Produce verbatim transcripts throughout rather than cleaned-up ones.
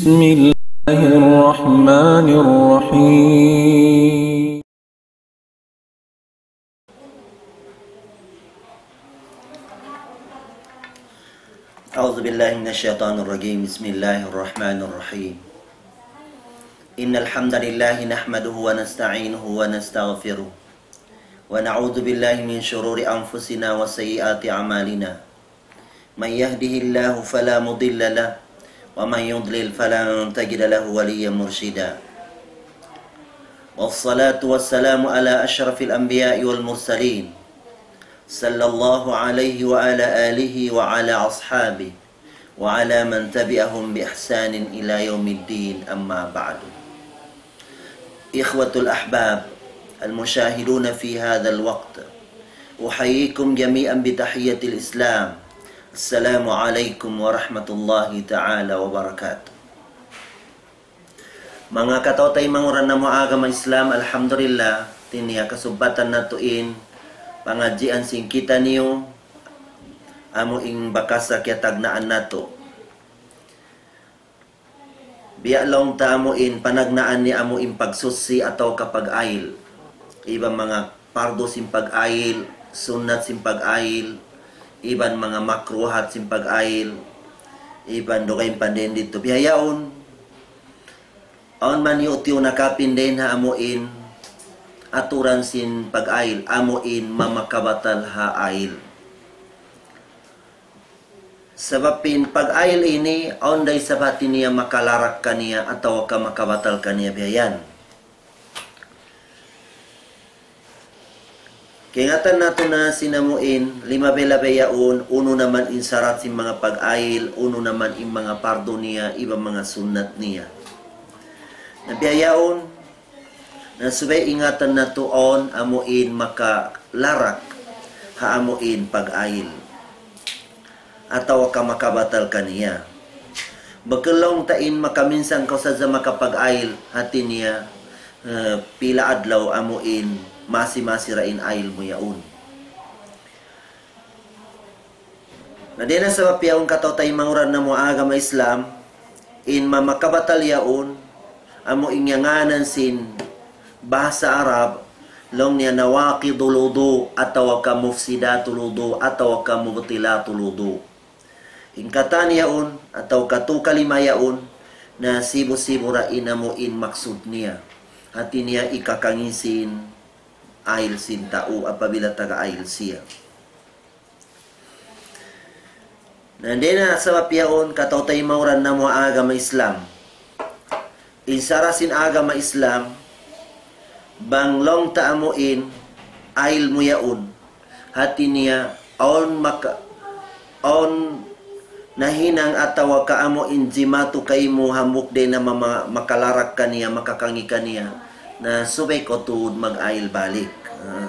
بسم الله الرحمن الرحيم. أعوذ بالله من الشيطان الرجيم. بسم الله الرحمن الرحيم. إن الحمد لله نحمده ونستعينه ونستغفره، ونعوذ بالله من شرور أنفسنا وسيئات أعمالنا. من يهده الله فلا مضل له، ومن يضلل فلن تجد له وليا مرشدا. والصلاة والسلام على أشرف الأنبياء والمرسلين، صلى الله عليه وعلى آله وعلى أصحابه وعلى من تبعهم بإحسان إلى يوم الدين، أما بعد. إخوة الأحباب المشاهدون في هذا الوقت، أحييكم جميعا بتحية الإسلام. السلام عليكم ورحمة الله تعالى وبركاته. Manga kataw-taymanghuran namu' agama Islam, alhamdulillah, hati niya kasubbatan natu' in pangadjian sin kitaniyu, amu in bakas kiyatagnaan natu'. Biya' laung ta amu in panagnaan niya amu in pagsuchi atawa ka pag-ayil. Iban manga pardu sin pag-ayil, sunnat sin pag-ayil, iban manga makruhat sin pag-ayil, iban dugaing pa dayn didtu. Bihaun, awn man yu tiyu nakapin dayn ha amu in aturan sin pag-ayil, amu in mamakabatal ha ayil. Sabab in pag-ayil ini, awn da isab hati niya makalarak kaniya atawa ka makabatal kaniya biya' yan. Kaingatan natu' na sin amu in, limabay-labay yaun, unu na man in sarat sin manga pag-ayil, unu na man in manga pardu niya, iban manga sunnat niya. Na biya' yaun, na subay ingatan natu' awn amu in makalarak ha amu in pag-ayil atawa ka makabatal kaniya. Bukun laung ta in makaminsang kaw sadja makapag-ayil, hati niya, eh, pila adlaw amu in masi-masi ra in ayil mu yaun. Na dayn ha sabab yaun kataw-taymanghuran namu' agama Islam, in mamakabatal yaun, amu in ngānan sin bahasa Arab, laung niya nawaqidul wudu', atawa ka mufsidatul wudu', atawa ka mubtilatul wudu'. In katan yaun, atawa ka tu kalima yaun, na sibu'-sibu' ra in amu in maksud niya. Hati niya ikakangī' sin ayil sin tau apabila taga-ayil siya. Na dayn ha sabab yaun kataw-taymanghuran namu' agama Islam. In sara' sin agama Islam, bang laung ta amu in ayil mu yaun, hati niya awn maka-, awn nahinang atawa ka amu in jimatu kaymu hambuuk dayn ha mama-, makalarak kaniya, makakangī' kaniya, na subay kaw tuud mag-ayil balik. Ah.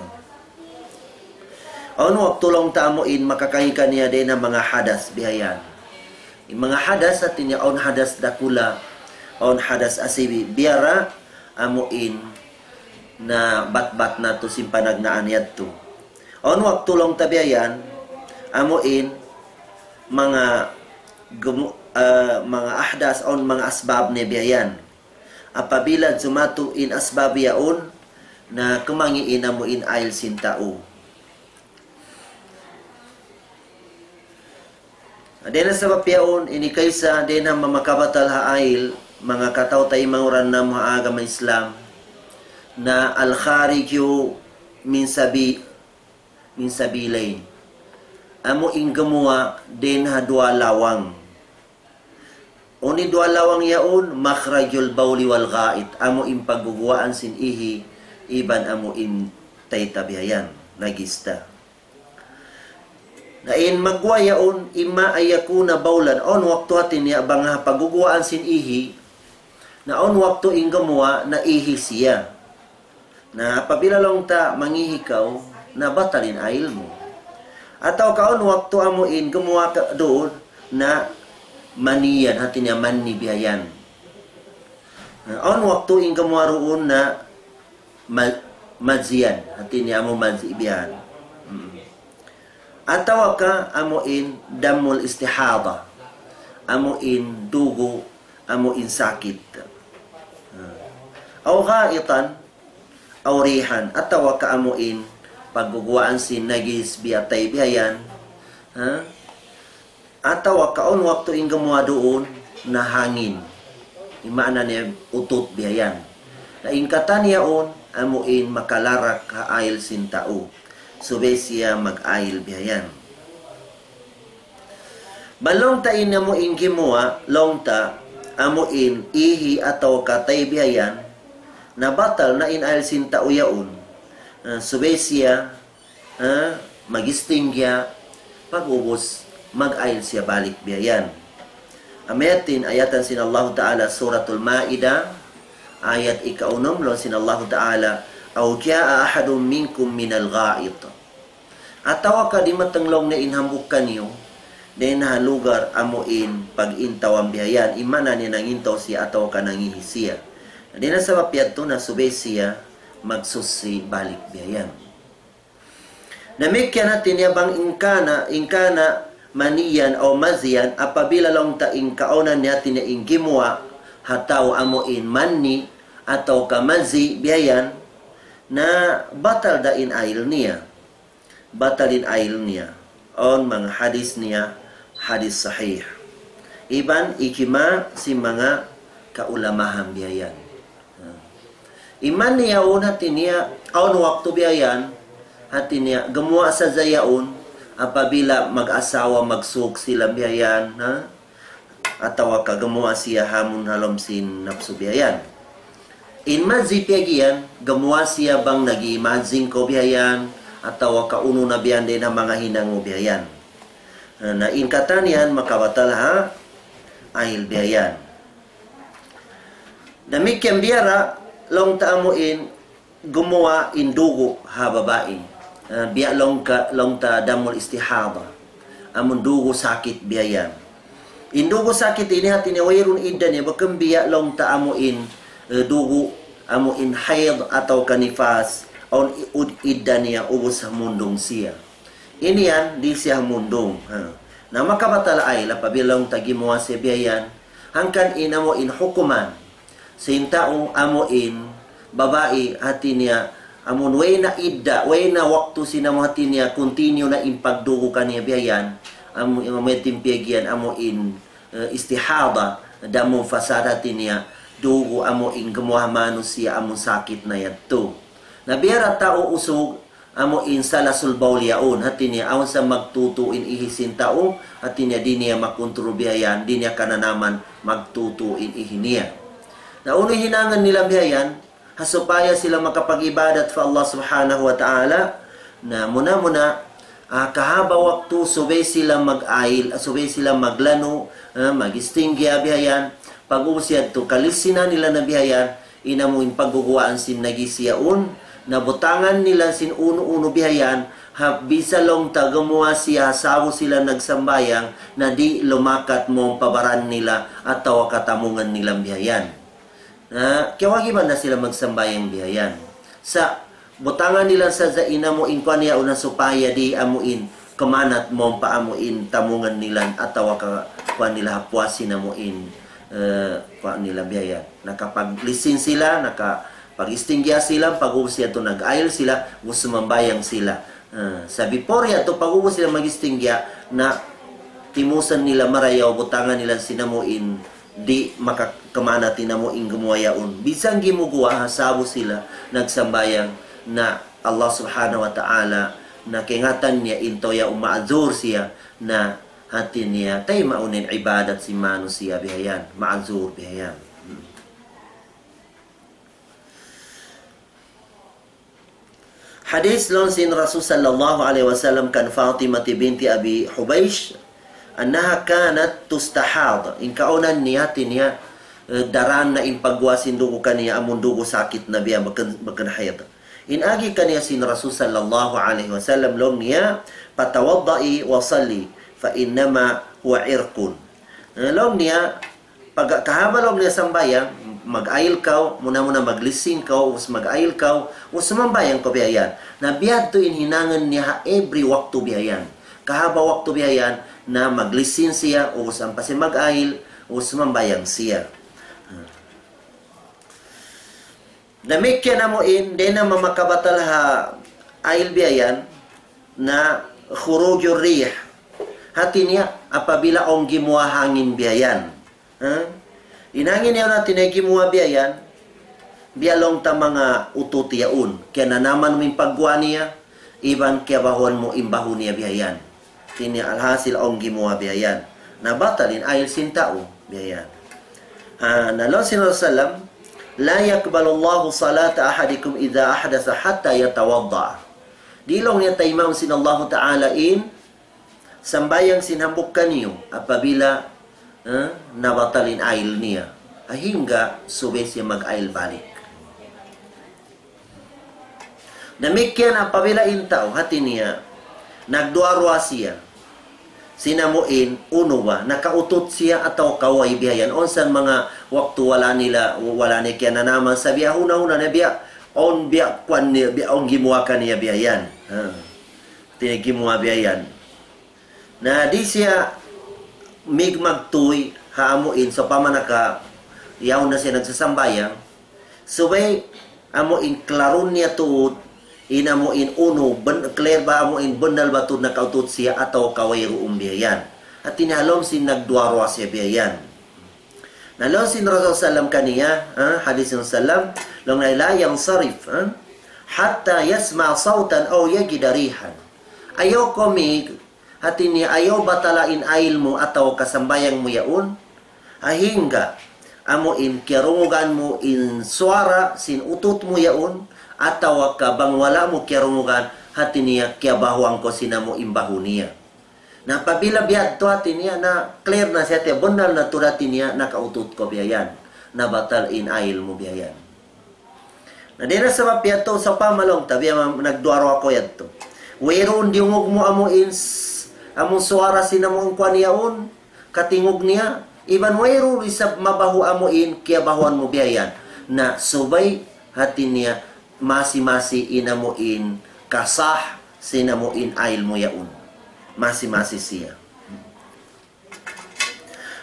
Awn waktu laung ta amu in makakangī' kaniya dayn ha manga hadas bihayan. In manga hadas hati niya awn hadas dakula', awn hadas asibi', biya' ra amu in nabatbat natu' sin panagnaan yadtu. Awn waktu laung ta bihayan, amu in manga gemu-, ah, manga ahdas, awn manga asbab niya bihayan. Apabila jumatu in asbab yaun, na kumangī' in amu in ayil sin tau. Dayn ha sabab yaun, ini kaysa dayn ha mamakabatal ha ayil, manga kataw-taymanghuran namu' ha agama Islam, na al-khariju min sabi-, min sabilayn. Amu in gumuwa' dayn ha duwa lawang. Unu in duwa lawang yaun, makhrajul bawli wal gha'it, amu in pagguguwaan sin ihi', iban amu in tayta' bihayan, najista. Na in magguwa' yaun, imma an yakuna bawlan, awn waktu hati niya bang ha pagguguwaan sin ihi', na awn waktu in gumuwa' na ihi' siya. Na apabila laung ta mangihi' kaw, na batal in ayil mu. Atawa ka awn waktu amu in gumuwa' ka duun na maniyan, hati niya mani bihayan. Na awn waktu in gumuwa' duun na ma-, maziyan, hati niya amu mazi bihayan. Hmm. Atawa ka amu in damul istihada, amu in dugu' amu in sakit. أو غائطا أو ريحا, atawa ka amu in pagguguwaan sin najis biya' tay biya' yan. Ha? Atawa ka awn waktu in gumuwa' duun na hangin. In maana niya utut biya' yan. Na in katan yaun, amu in makalarak ha ayl sin tau. Subay siya mag-ayl biya' yan. Bang laung ta in amu in gimuwa', laung ta, amu in ihi atawa ka tay biya' yan, na batal na in ayl sin tau yaun. Ah, subay siya, ah, mag-istinja, pag'ubus, mag-ayl siya balik biya' yan. Amu yadtu in ayatan sin Allahu Ta'ala, Suratul Ma'idah, ayat ikaunum, laung sin Allahu Ta'ala, أو جاء أحد منكم من الغائط. Atawa ka dimatung laung niya in hambuuk kaniyu, dayn ha lugar amu in pag-intawan biya' yan, in maana niya nangintaw siya atawa ka nangihi siya. Dayn ha sabab yadtu na subay siya magsuchi balik biya' yan. Damikkiyan hati niya bang إن كان, إن كان منيا أو مذيا, apabila laung ta in kaawnan niya hati niya in gimuwa' ha tau amu in manni atawa ka mazi biya' yan, na batal da in ayl niya. Batal in ayl niya. Awn manga hadis niya, hadis sahih. Iban ijma' sin manga kaulamahan biya' yan. Ha. In manni yaun hati niya, awn waktu biya' yan, hati niya, gumuwa' sadja yaun, apabila mag-asawa, magsūg sila biya' yan, ha? Atawa ka gumuwa' siya ha amun ha lawm sin napsu biya' yan. In mazi piyag'iyan, gumuwa' siya bang nag-i-imagine kaw biya' yan, atawa ka unu na biya' yan dayn ha manga hinang mu biya' yan. Na in katan yan, makabatal ha ayl biya' yan. Damikkiyan biya' da, laung ta amu in, gumuwa' in dugu' ha babai. Ah, biya' laung ka, laung ta damul istihada. Amun dugu' sakit biya' yan. In dugu' sakit ini hati niya wayruun idda niya, bukun biya' laung ta amu in, eh, dugu', amu in hayd atawa ka nifas, awn i-, ud-, idda niya ubus hamundung siya. Ini yan, di' siya hamundung. Ha. Na makabatal ayl apabila laung ta gimuwa' siya biya' yan. Hangkan in amu in hukuman sin tau amu in babai hati niya, amun way na idda, way na waktu sin amu hati niya, continue na in pagdugu' kaniya biya' yan, amu, amu in piyag'iyan, amu in, eh, istihada, damul fasad hati niya, dugu' amu in gumuwa' ha manusiya' amun sakit na yadtu. Na biya' da tau usug, amu in salasul bawl yaun, hati niya, awn sa magtutu in ihi sin tau, hati niya, di' niya makontrol biya' yan, di' niya kananaman magtutu in ihi niya. Na unu hinangun nila biya' yan, ha supaya sila makapag-ibadat pa Allah Subhanahu wa Ta'ala, na muna-muna, ah, kahaba' waktu subay sila mag-ayl, subay sila maglanu', ah, mag-istinja biya' yan, pag'ubus yadtu, kalissinan nila na biya' yan, in amu in pagguguwaan sin najis yaun, na butangan nila sin unu-unu biya' yan, ha, bisan laung ta gumuwa' siya, ha sabu sila nagsambahayang, na di' lumakat mawn pa baran nila, atawa ka tamungan nila biya' yan. Na, kiyawajiban na sila magsambahayang biya' yan. Sa', butangan nila sadja in amu in kuwan yaun na supaya di' amu in kumanat mawn pa amu in tamungan nila atawa ka kuwan nila ha puas sin amu in, eh, kuwan nila biya' yan. Nakapaglissin sila, nakapag-istinja sila, pag'ubus yadtu nag-ayl sila, ubus sumambahayang sila. Eh, sa' before yadtu, pag'ubus sila mag-istinja, na timusan nila marayaw, butangan nila sin amu in di' makakamanat in amu in gumuwa' yaun. Bisan gimuguwa' ha sabu sila nagsambahayang na Allah Subhanahu wa Ta'ala na kaingatan niya in tau yaun ma'zur siya na hati niya taymaun in ibadat sin manusiya' biya' yan, ma'zur biya' yan. Hmm. Hadith laung sin Rasul sallallahu alayhi wasallam kan Fatimah binti Abi Hubaysh, أنها كانت تستحاض. In kaawnan niya hati niya, eh, daran na in pagguwa' sin dugu' kaniya amun dugu' sakit na biya' bukun, bukun hayd. In agi kaniya sin Rasul sallallahu alayhi wasallam laung niya, فتوضئي وصلي فإنما هو عرق. Eh, laung niya, pag-, kahaba' laung niya sambahayang, mag-ayl kaw, muna-muna maglissin kaw, ubus mag-ayl kaw, ubus sumambahayang kaw biya' yan. Na biya' yadtu in hinangun niya ha every waktu biya' yan. Kahaba' waktu biya' yan, na maglissin siya, ubus ampa siya mag-ayl, Usman bayang siya. Damikkiyan amu in, di' na makabatal ha ail biya' yan, na khurujur rih. Hati niya, apabila awn gimuwa' hangin biya' yan. Ha? In hangin yan hati niya gimuwa' biya' yan, biya' laung ta manga utut yaun. Kiyananaman mu in pagguwa' niya, iban kiyabahuan mu in bahu niya biya' yan. Hati niya alhasil awn gimuwa' biya' yan. Na batal in ail sin tau biya' yan. Ha, na laung sin Rasul sallam, لا يقبل الله صلاة أحدكم إذا أحدث حتى يتوضأ. Di' laung niya taymaun sin Allahu Ta'ala in sambahayang sin hambuuk kaniyu apabila, eh, nabatal in ail niya. Hangga subay siya mag-ail balik. Damikkiyan apabila in tau hati niya nagduwa-ruwa siya sin amu in unu ba, nakautut siya atawa way biya' yan. Awn san manga waktu wala' nila, wala' niya kiyananaman sa biya' huna-huna na biya', awn biya' kuwan niya, biya' awn gimuwa' kaniya biya' yan. Ha. Hati niya gimuwa' biya' yan. Na di' siya mig magtuy ha amu in, sawpama naka, yaun na siya nagsasambahayang, subay amu in klarun niya tuud, in amu in unu, ben-, clear ba amu in bennal ba tuud nakautut siya atawa wayruun biya' yan. Hati niya ha lawm sin nagduwa-ruwa siya biya' yan. Na laung sin Rasul sallam kaniya, ha, hadis sin sallam, laung niya لا ينصرف, ha, حتى يسمع صوتا أو يجد ريحا. Ayaw kaw mig, hati niya ayaw batala in ail mu atawa kasambahayang mu yaun, hangga amu in kiyarungugan mu in suwara sin utut mu yaun, atawa ka bang wala' mu kiyarungugan, hati niya kiyabahuan kaw sin amu in bahu niya. Na apabila biya' yadtu hati niya na clear na siya, hati niya bennal na tuud hati niya nakautut kaw biya' yan. Na batal in ail mu biya' yan. Na dayn ha sabab yadtu, sawpama laung ta, biya' ma-, nagduwa-ruwa kaw yadtu. Wayruun diyungug mu amu in s-, amu suwara sin amu in kuwan yaun, katingug niya, iban wayruun isab mabahu amu in kiyabahuan mu biya' yan. Na subay hati niya masi-masi in amu in kasah sin amu in ail mu yaun. Masi-masi siya.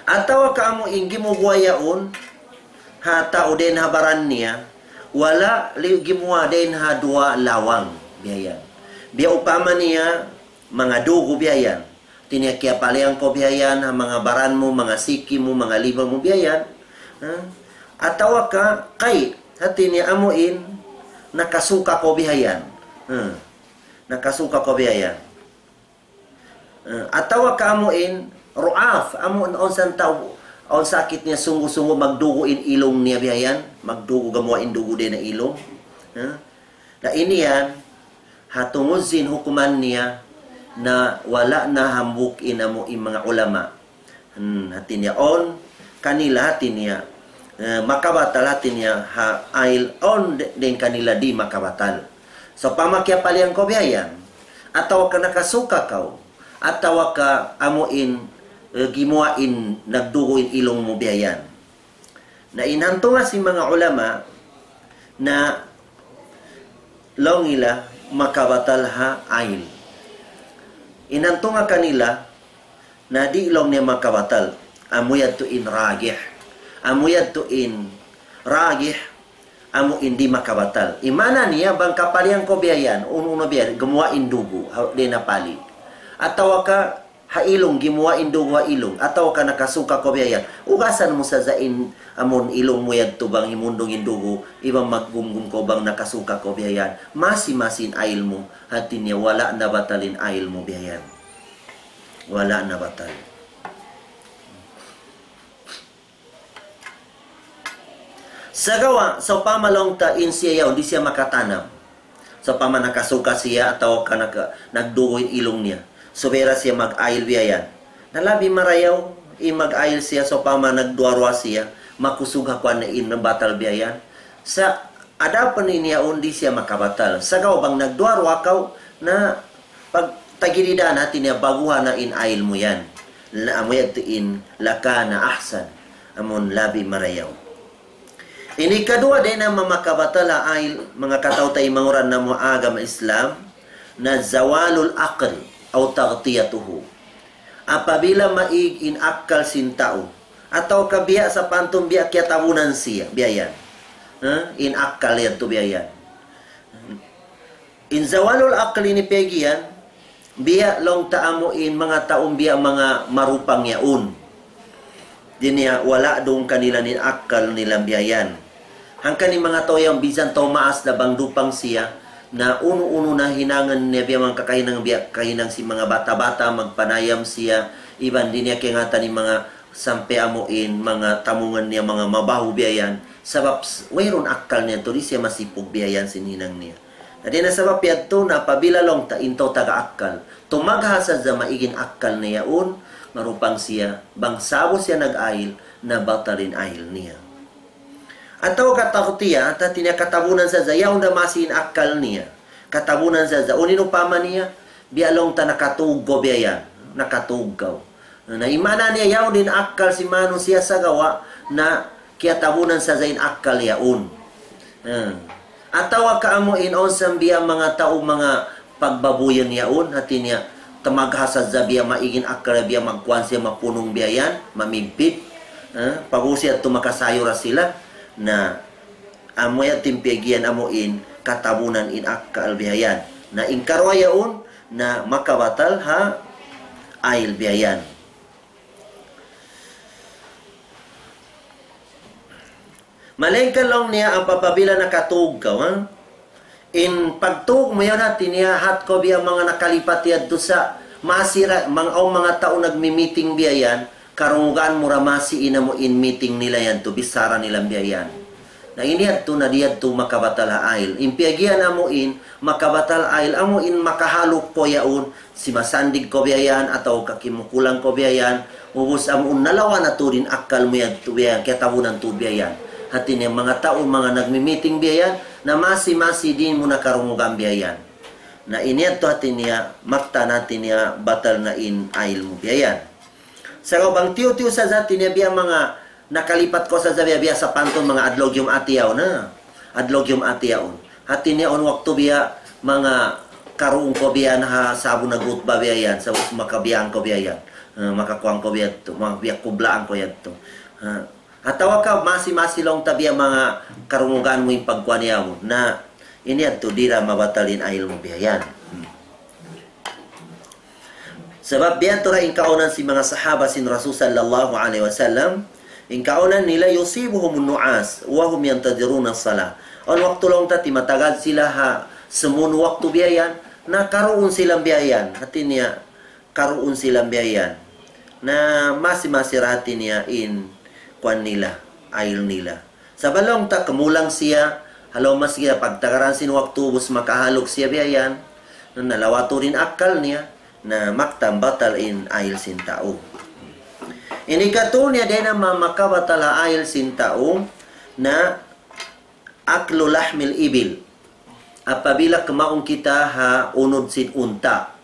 Atawa ka amu in gimuwa' yaun ha tau dayn ha baran niya, wala' li-, gimuwa' dayn ha duwa lawang, biya' yan. Biya' upama niya manga dugu' biya' yan. Hati niya kiyapalian kaw biya' yan, ha manga baran mu, manga siki mu, manga lima mu biya' yan. Ha? Atawa ka, kay, hati niya amu in, nakasuka kaw biya' yan. Ha? Nakasuka kaw biya' yan. Eh, atawa ka amu in ru'af, amu in awn san tau, awn sakit niya sungguh-sungguh magdugu' in ilung niya biya' yan, magdugu', gamuwa' in dugu' dayn ha ilung. Eh, na ini yan, ha tungud sin hukuman niya, na wala' na hambuuk in amu in manga ulama. Hmm, hati niya awn kanila hati niya, eh, makabatal hati niya ha ail, awn de-, dayn kanila di' makabatal. Sawpama kiyapalian kaw biya' yan, atawa ka nakasuka kaw, atawa ka amu in, eh, gimuwa' in nagdugu' in ilung mu biya' yan. Na in hantungan sin manga ulama na laung nila makabatal ha ail. In hantungan kanila na di' laung niya makabatal. Amu yadtu in rajih. Amu yadtu in rajih, amu in di' makabatal. In maana niya, bang kapalian kaw biya' yan, unu-unu biya' yan, gumuwa' in dugu', ha, di' na pali. Atawa ka, ha ilung, gimuwa' in dugu' ha ilung, atawa ka nakasuka kaw biya' yan. Ugasan mu sadja in amun ilung mu yadtu bang himundung in dugu', iban maggumgum kaw bang nakasuka kaw biya' yan. Masi-masi in ail mu, hati niya wala' na batal in ail mu biya' yan. Wala' na batal. Sagawa', sawpama laung ta in siya yaun, di' siya makatanam. Sawpama nakasuka siya atawa ka naka-, nagdugu' in ilung niya. Subay da siya mag-ail biya' yan. Na labi marayaw, in mag-ail siya, sawpama nagduwa-ruwa siya, makusug ha kuwan na in batal biya' yan. Sa' adapun in yaun di' siya makabatal. Sagawa' bang nagduwa-ruwa kaw, na pag tagiridan hati niya baguhan na in ail mu yan. Na amu yadtu in لكان أحسن. Amun labi marayaw. Ini kaduwa dayn ha makabatal ha ail, manga kataw-taymanghuran namu' agama Islam, na زوال العقل أو تغطيته. Apabila maig in akkal sin tau, Atawa ka biya' sapantun biya' kiyatabunan siya, biya' yan. Ha? In akkal yadtu biya' yan. In zawalul aql ini piyag'iyan, biya' laung ta amu in manga tau biya' manga marupang yaun. Di' niya wala' duun kanila in akkal nila biya' yan. Hangkan in manga tau yan bisan tau maas na bang dupang siya, na unu-unu na hinangun niya biya' manga kakahinang biya' kahinang sin manga bata'-bata', magpanayam siya, iban di' niya kaingatan in manga sampay amu in manga tamungan niya manga mabahu biya' yan. Sabab s-, wayruun akkal niya tuud, di' siya masipug biya' yan sin hinang niya. Na dayn ha sabab yadtu na apabila laung ta in tau taga akkal, tumagha sadja maig in akkal niya yaun, marupang siya, bang sa'bu siya nag-ayil, na batal in ayil niya. Atawa ka taghtiya, hati niya katabunan sadja, yaun da masi in akkal niya. Katabunan sadja, unu in upama niya, biya' laung ta nakatug kaw biya' yan, nakatug kaw. Na in maana niya yaun da in akkal sin manusiya' sagawa' na kiyatabunan sadja in akkal yaun. Hmm. Atawa ka amu in awn sa biya' manga tau manga pagbabuyun yaun, hati niya tumagha sadja biya' maig in akkal, biya' magkuan siya, mapunung biya' yan, mamigpit. Ha? Pag'ubus yadtu makasayur sila. Na amu yadtu in piyag'iyan amu in katabunan in akkal biya' yan. Na in karuwa yaun, na makabatal ha ayil biya' yan. Malaingkan laung niya apabila nakatug kaw, ha? In pagtug mu yan hati niya, hat kaw biya' manga nakalipat yadtu sa, masi ra, mang, awn manga tau nagmi-meeting biya' yan, karungugan mu ra masi in amu in meeting nila yadtu, bichara nila biya' yan. Na in yadtu, na di' yadtu makabatal ha ayil. In piyag'iyan amu in, makabatal ayil, amu in makahaluk kaw yaun, simasandig kaw biya' yan, atawa ka kimukulang kaw biya' yan, ubus amu in nalawa' na tuud in akkal mu yadtu biya' yan, kiyatabunan tuud biya' yan. Hati niya manga tau, manga nagmi-meeting biya' yan, na masi-masi di' mu na karungugan biya' yan. Na in yadtu hati niya, maktan hati niya, batal na in ayil mu biya' yan. Sa' bang tiyu'-tiyu' sadja hati niya biya' manga nakalipat kaw sadja biya', biya' sapantun manga adlaw Jumaat yaun na. Adlaw Jumaat yaun. Hati niya awn waktu biya' manga karuun kaw biya' na ha sa'bu naghutba biya' yan, sa' makabiya' kaw biya' yan. Eh, makakuan kaw biya' yadtu, makabiya' kublaan kaw yadtu. Eh, atawa ka masi-masi laung ta biya' manga karungugan mu in pagkuan yaun. Na in yadtu di' da mabatal in ayil mu biya' yan. Hmm. Sabab biya' tuud in kaawnan sin manga sahaba sin Rasul sallallahu alayhi wasallam, in kaawnan nila يصيبهم النعاس وهم ينتظرون الصلاة. Awn waktu laung ta timatagan sila ha sumunu waktu biya' yan, na karuun sila biya' yan. Hati niya, karuun sila biya' yan. Na masi-masi ra hati niya in kuan nila, ayil nila. Sabab laung ta kumulang siya, halaw masjid pagtagaran sin waktu ubus makahaluk siya biya' yan. Na nalawa' tuud in akkal niya, na maktan batal in ayil sin tau. Ini katu' niya dayn ha manga makabatal ha ayil sin tau, na أكل لحم الإبل. Apabila kumaun kita ha unud sin unta'.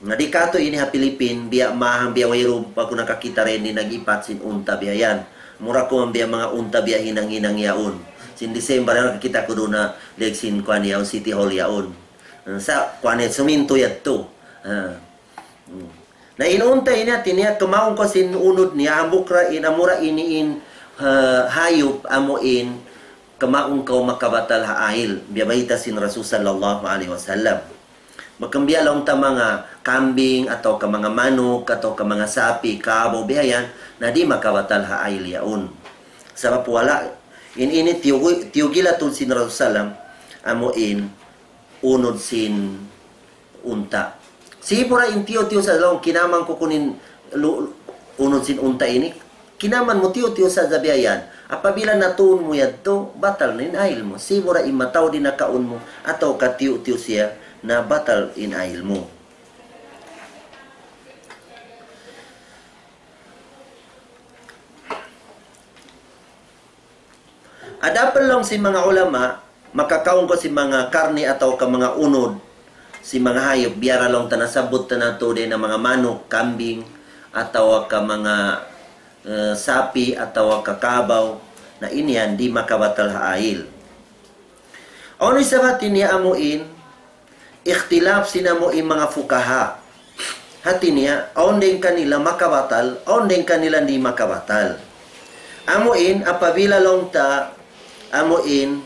Na di' katu' ini ha Pilipin, biya' mahang, biya' wayruun pa ku nakakita' dayn di' nag-ipat sin unta' biya' yan. Mura ku man biya' manga unta' biya' hinang-hinang yaun. Sin December yan nakakita' ku duun ha leg sin kuan yaun, City Hall yaun. Sa' kuan yan, sumintu yadtu. Ha. Hmm. Na in unta' ini hati niya, kumaun kaw sin unud niya, hambuuk ra in, amura ini in, ha, hayup, amu in, kumaun kaw makabatal ha ayil. Biya' bayta' sin Rasul sallallahu alayhi wasallam. Bukun biya' laung ta manga kambing, atawa ka manga manuk, atawa ka manga sapi', kabaw, biya' yan, na di' makabatal ha ayil yaun. Sabab wala', in ini tiyugi-, tiyugilatun sin Rasul sallam, amu in, unud sin unta'. Sibu' ra in tiyu'-tiyu' sa laung kinaman ku kunu' in lu-, unud sin unta' ini. Kinaman mu tiyu'-tiyu' sa biya' yan. Apabila natuun mu yadtu, batal na in ayil mu. Sibu' ra in mataud in nakaun mu, atawa ka tiyu'-tiyu' siya, na batal in ayil mu. Adapun laung sin manga ulama, makakaun kaw sin manga karni atawa ka manga unud sin manga hayup, biya' ra laung ta nasabbut ta natu' dayn ha manga manuk, kambing, atawa ka manga, eh, sapi', atawa ka kabaw, na in yan di' makabatal ha ayil. Awn isab hati niya amu in, ikhtilaf sin amu in manga fuqaha. Hati niya, awn dayn kanila makabatal, awn dayn kanila di' makabatal. Amu in, apabila laung ta, amu in,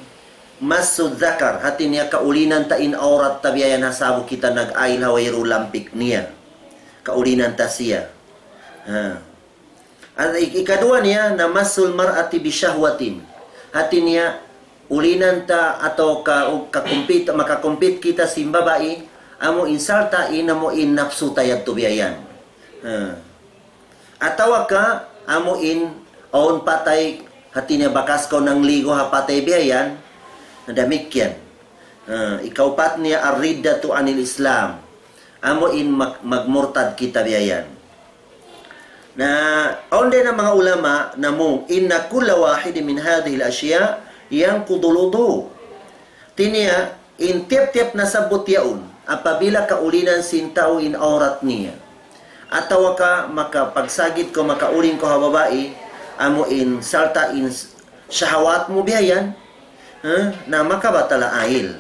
massu dhakar, hati niya kaulinan ta in awrat ta biya' yan ha sa'bu kita nag-ail ha wayruun lampik niya. Kaulinan ta siya. Ha. At ik-, ikaduwa niya, na massul mar'ati bishahwatin. Hati niya, ulinan ta atawa ka, kakumpit, makakumpit kita sin babai, amu in sarta' in amu in napsu ta yadtu biya' yan. Ha. Atawa ka, amu in, awn patay, hati niya bakas kaw nangligu ha patay biya' yan, na damikkiyan. Ha, ikaupat niya, ar-riddatu anil Islam. Amu in mag-, magmurtad kita biya' yan. Na, awn dayn ha manga ulama, namung, inna kulla wahidin min hadhihil ashya yanqudul wudu. Hati niya, in tiyap-tiyap nasabbut yaun, apabila kaulinan sin tau in awrat niya. Atawa ka makapagsagid kaw, makauling kaw ha babai, amu in sarta' in s-, shahawat mu biya' yan, ha? Na makabatal ail.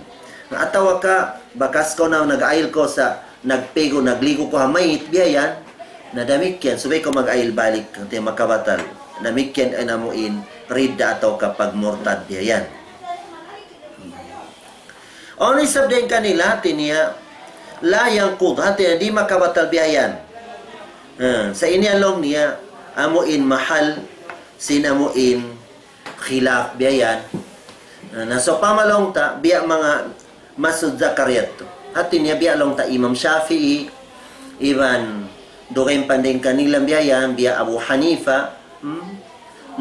Atawa ka, bakas kaw na nag-ail kaw sa, nagpigu, nagligu kaw ha mayit biya' yan, na damikkiyan, subay kaw mag-ail balik, hati makabatal. Damikkiyan in amu in ridda atawa ka pagmurtad biya' yan. Awn isab dayn kanila, hati niya, la yanqud, hati niya, di' makabatal biya' yan. Ha, sa' ini laung niya, amu in mahal, sin amu in khilaf biya' yan. Ha, na sawpama laung ta, biya' manga massu dhakar yadtu. Hati niya biya' laung ta Imam Shafi'i, iban dugaing pa dayn kanila biya' yan, biya' Abu Hanifa, hmm?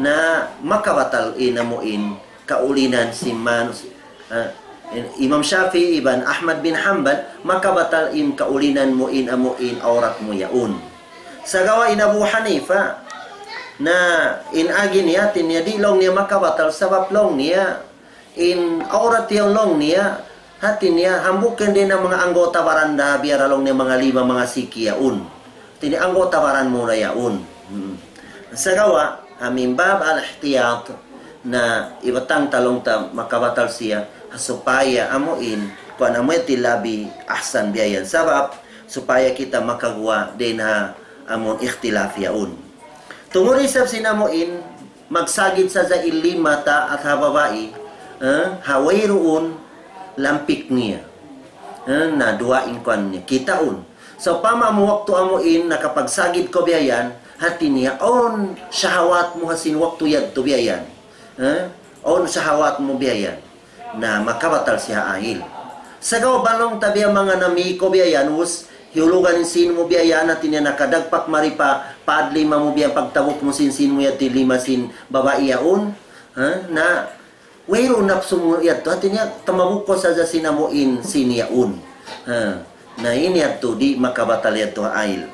Na makabatal in amu in kaulinan sin manus-, ha, in Imam Shafi'i iban Ahmad bin Hanbal, makabatal in kaulinan mu in amu in awrat mu yaun. Sagawa' in Abu Hanifa, na in agi niya, hati niya di' laung niya makabatal, sabab laung niya, in awrat yaun laung niya, hati niya, hambuuk yan dayn ha manga anggota baran da, biya' ra laung niya manga lima, manga siki yaun. Hati niya anggota baran mu ra yaun. Hmm. Sagawa', ha, min bab al-ihtiyat, na ibatang ta laung ta makabatal siya, ha, supaya amu in, kuwan amu in labi ahsan biya' yan. Sabab, supaya kita makaguwa' dayn ha amun ikhtilaf yaun. Tungud isab sin amu in, magsagid sadja in lima ta at ha babai, eh, ha wayruun lampik niya. Eh, na duwa in kuwan niya. Kitaun. Sawpama amu waktu amu in nakapagsagid kaw biya' yan, hati niya, awn shahawat mu ha sin waktu yadtu biya' yan. Eh, awn shahawat mu biya' yan. Na makabatal siya ail. Sagawa' bang laung ta biya' manga nami kaw biya' yan, us, hiyulugan in sin mu biya' yan, hati niya nakadagpak mari pa, paad lima mu biya' yan, pagtabuk mu sin sin mu yadtu lima sin babai yaun, ha? Na, wayruun napsu mu yadtu, hati niya, tamabuk kaw sadja sin amu in sin yaun. Ha? Na ini yadtu, di' makabatal yadtu ail.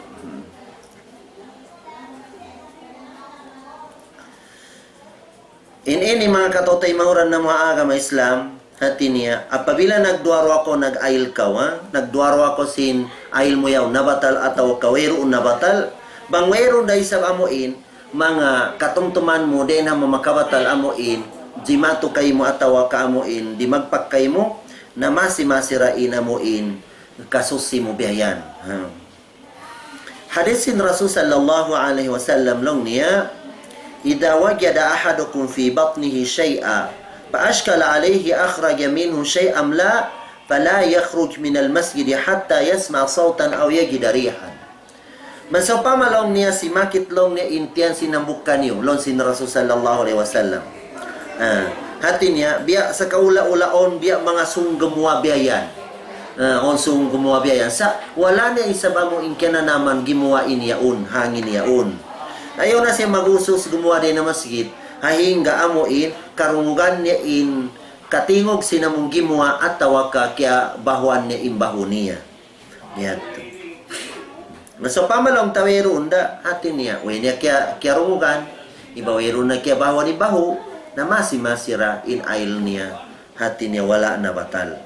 In ini manga kataw-taymanghuran namu' ha agama Islam, hati niya, apabila nagduwa-ruwa kaw nag-ail kaw, ha? Nagduwa-ruwa kaw sin ail mu yaun nabatal atawa ka wayruun nabatal, bang wayruun da isab amu in, manga katumtuman mu dayn ha makabatal amu in, jimatu kaymu atawa ka amu in, dimagpak kaymu, na masi-masi ra in amu in, kasusi mu biya' yan. Ha. Hadith sin Rasul sallallahu alayhi wasallam laung niya, إذا وجد أحدكم في بطنه شيئا فأشكل عليه أخرج منه شيئا أم لا فلا يخرج من المسجد حتى يسمع صوتا أو يجد ريحا. Bang sawpama laung niya simakit laung niya in tiyan sin hambuuk kaniyu, laung sin Rasul sallallahu alayhi wasallam. Ah, hati niya, biya' sakaula-ula awn biya' manga sung gumuwa' biya' yan. Ah, awn sung gumuwa' biya' yan. Sa' wala' niya isab amu in kinanaman gimuwa' in yaun, hangin yaun. Ayaw na siya mag-usus gumuwa' dayn ha masjid, ha hangkan amu in karungugan niya in katingug sin amu in gimuwa' atawa ka kiyabahuan niya in bahu niya. Yadtu. Na sawpama laung ta wayruun da, hati niya, way niya kiya-, kiyarungugan, iban wayruun na kiyabahuan in bahu, na masi-masi ra in ail niya, hati niya wala' na batal.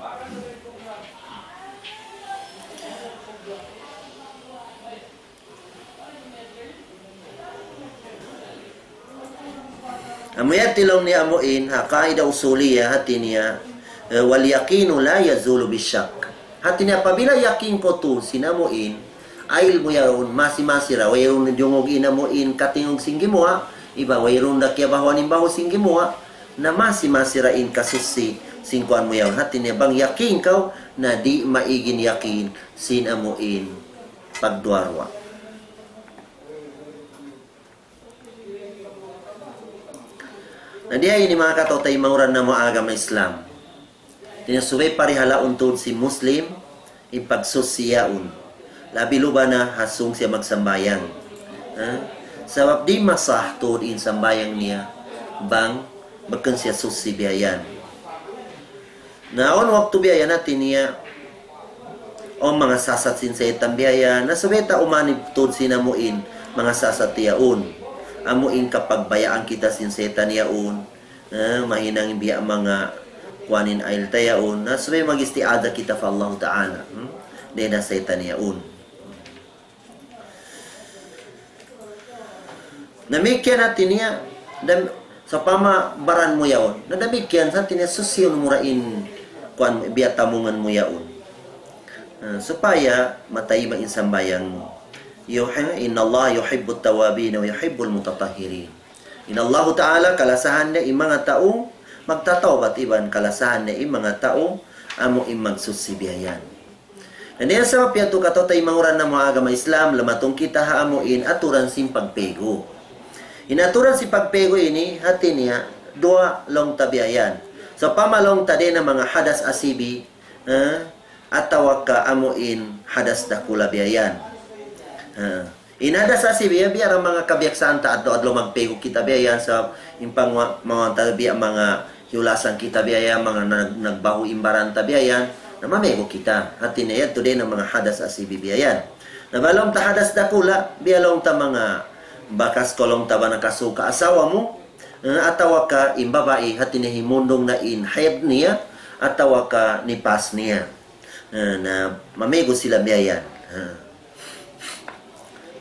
Amu yadtu laung niya amu in, ha qaida usuliya hati niya, eh, واليقين لا يزول بالشك. Hati niya apabila yakin kaw tuud sin amu in, ail mu yaun, masi-masi ra, wayruun diyungug in amu in, katingug sin gimuwa', Iban wayruun da kiyabahuan in bahu sin gimuwa', na masi-masi ra in kasuchi sin kuwan mu yaun. Hati niya bang yakin kaw, na di' maig in yakin sin amu in pagduwa-ruwa. Na diya ini manga kataw-taymanghuran namu' agama Islam. Hati niya subay parihalaun tuud sin Muslim in pagsuchi yaun. Labi luba na ha sūng siya magsambahayang. Ha? Sabab di' masah tuud in sambahayang niya bang bukun siya suchi biya' yan. Na awn waktu biya' yan hati niya, awn manga sasat sin saytan biya' yan. Na subay ta umanib tuud sin amu in manga sasat yaun. Amu in kapagbayaan kita sin saytan yaun. Eh, mahinang biya' manga kuwan in ayil ta yaun. Na subay mag-isti'adha kita pa Allah Ta'ala. Hmm? Dayn ha saytan yaun. Damikkiyan hati niya, dam-, sawpama baran mu yaun. Na damikkiyan hati niya suchihun mu ra in kuwan biya' tamungan mu yaun. Eh, supaya matayma' in sambahayang mu. Yuhi-, إن الله يحب التوابين ويحب المتطهرين. In Allahu Ta'ala kalasahan niya in manga tau magtatawbat iban kalasahan niya in manga tau amu in magsuchi biya' yan. Na dayn ha sabab yadtu kataw-taymanghuran namu' agama Islam, lumatung kita ha amu in aturan sin pagpegu. In aturan sin pagpegu ini, hati niya, duwa laung ta biya' yan. Sawpama laung ta dayn ha manga hadas asibi, eh, atawa ka amu in hadas dakula' biya' yan. Eh, in hadas asibi, biya' ra manga kabiyaksahan ta adlaw-adlaw magpegu kita biya' yan sa in pangwa-, manga ta biya' manga hiyulasan kita biya' yan, manga nag-, nagbahu in baran ta biya' yan, na mamegu kita. Hati niya yadtu dayn ha manga hadas asibi biya' yan. Na bang laung ta hadas dakula', biya' laung ta manga bakas kaw laung ta ba nakasuka asawa mu, eh, atawa ka in babai, hati niya himundung na in haid niya, atawa ka nipas niya. Eh, na mamegu sila biya' yan. Eh.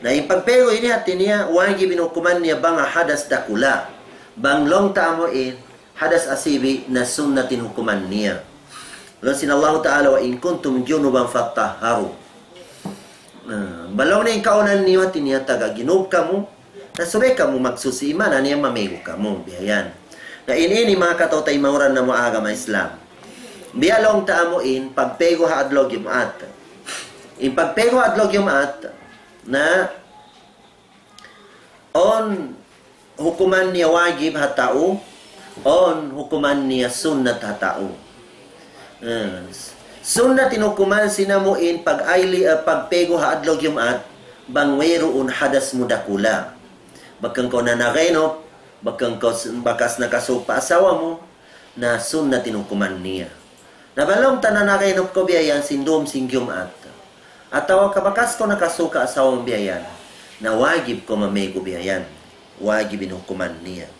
Na in pagpegu ini hati niya, wajib in hukuman niya bang ha hadas dakula'. Bang laung ta amu in hadas asibi na sunnat in hukuman niya. Laung sin Allahu Ta'ala, وإن كنتم جنبا فاطهروا. Na, bang laung niya in kaawnan niyu hati niya taga junub kamu, na subay kamu magsuchi, maana niya mamegu kamu, biya' yan. Na in ini manga kataw-taymanghuran namu' agama Islam. Biya' laung ta amu in pagpegu ha adlaw Jumaat. In pagpegu ha adlaw Jumaat, na awn hukuman niya wajib ha tau, awn hukuman niya sunnat ha tau. Eh, sunnat in hukuman sin amu in pag-ayli, eh, pagpegu ha adlaw Jumaat, bang wayruun hadas mu dakula'. Bukun kaw nanagaynup, bukun kaw s-, bakas nakasuka pa asawa mu, na sunnat in hukuman niya. Na bang laung ta nanagaynup kaw biya' yan sin dum sin Jumaat. Atawa ka bakas kaw nakasuka asawa mu biya' yan. Na wajib kaw mamegu biya' yan. Wajib in hukuman niya.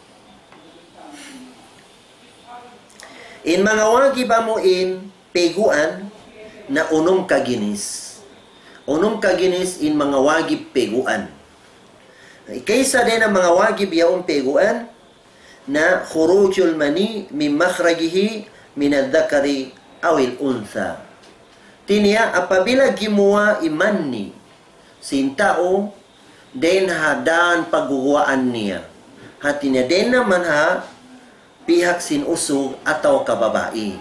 In manga wajib amu in peguan na unum ka ginis. Unum ka ginis in manga wajib peguan. Kaisa dayn ha manga wajib yaun peguan, na خروج المني من مخرجه من الذكر أو الأنثى. Hati niya, apabila gimuwa' in mani sin tau, dayn ha dān pagguguwaan niya. Hati niya, dayn naman ha pihak sin usug atawa ka babai.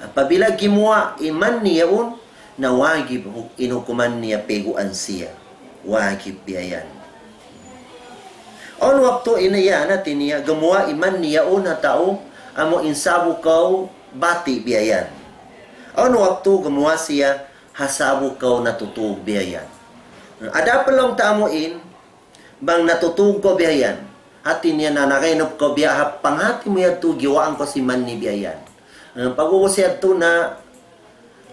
Apabila gimuwa' in mani yaun, na wajib hu-, in hukuman niya peguan siya. Wajib biya' yan. Awn waktu ini yan, hati niya, gimuwa' in mani yaun ha tau, amu in sabu kaw bati' biya' yan. Awn waktu gimuwa' siya ha sabu kaw natutug biya' yan. Adapun laung ta amu in, bang natutug kaw biya' yan. Hati niya nanagaynup kaw biya' ha panghati mu yadtu giwaan kaw sin mani biya' yan. Eh, pag-ubus yadtu na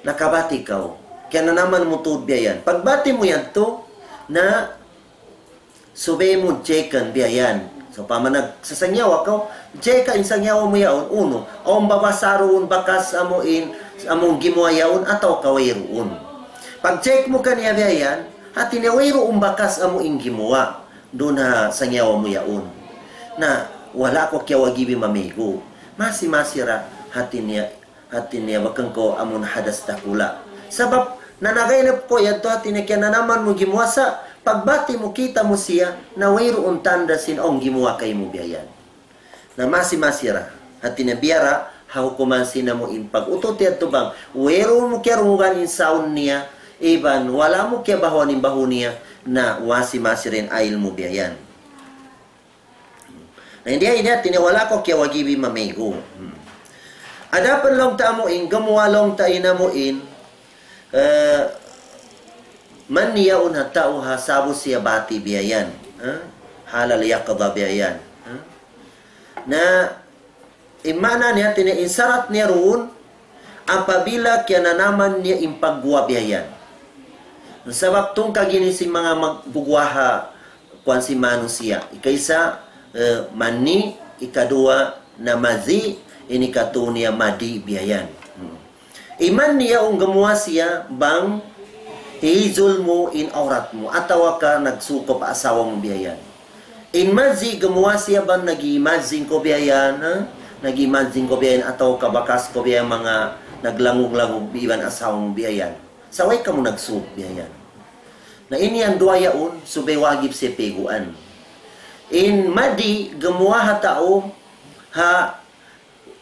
nakabati kaw. Kiyananaman mu tuud biya' yan. Pagbati mu yadtu na subay mu checkan biya' yan. Sawpama nagsasangyawa kaw, checka in sangyawa mu yaun, unu. Awn ba basarun bakas amu in, amu in gimuwa' yaun atawa ka wayruun. Pag-check mu kaniya biya' yan, hati niya wayruun bakas amu in gimuwa' duun ha sangyawa mu yaun. Na, wala' kaw kiyawajibi mamegu. Masi-masi ra, hati niya, hati niya bukun kaw amun hadas dakula'. Sabab, nanagaynup kaw yadtu hati niya kiyananaman mu gimuwa' sa, pagbati' mu, kita' mu siya, na wayruun tanda' sin awn gimuwa' kaymu biya' yan. Na masi-masi ra. Hati niya biya' ra ha hukuman sin amu in pag-utut yadtu bang wayruun mu kiyarungugan in saun niya, iban wala' mu kiyabahuan in bahu niya, na masi-masi ra in ilmu' biya' yan. Na in dii, in dii, hati niya wala' kaw kiyawajibi mamaygu'. Hmm. Adapun laung ta amu in, gumuwa' laung ta in amu in, eh, manni yaun ha tau ha sa'bu siya bati' biya' yan. Ha? Halal yaqadha biya' yan. Ha? Na, in maana niya, hati niya, in sarat niya duun, apabila kiyananaman niya in pagguwa' biya' yan. Sabab tungka' ini sin manga magguwa' ha kuwan sin manusiya'. Ikaisa, eh, mani, ikaduwa na mazi, in ikatu niya madi biya' yan. Hmm. In mani yaun gumuwa' siya bang hizulmu in awrat mu, atawa ka nagsukup asawa mu biya' yan. In mazi gumuwa' siya bang nag-imagine kaw biya' yan, ha? Nag-imagine kaw biya' yan, atawa ka bakas kaw biya' yan manga naglangug-langug iban asawa mu biya' yan. Sa' way kamu nagsukup biya' yan. Na in yan duwa yaun, subay wajib siya payguan. In madi gumuwa' ha tau, ha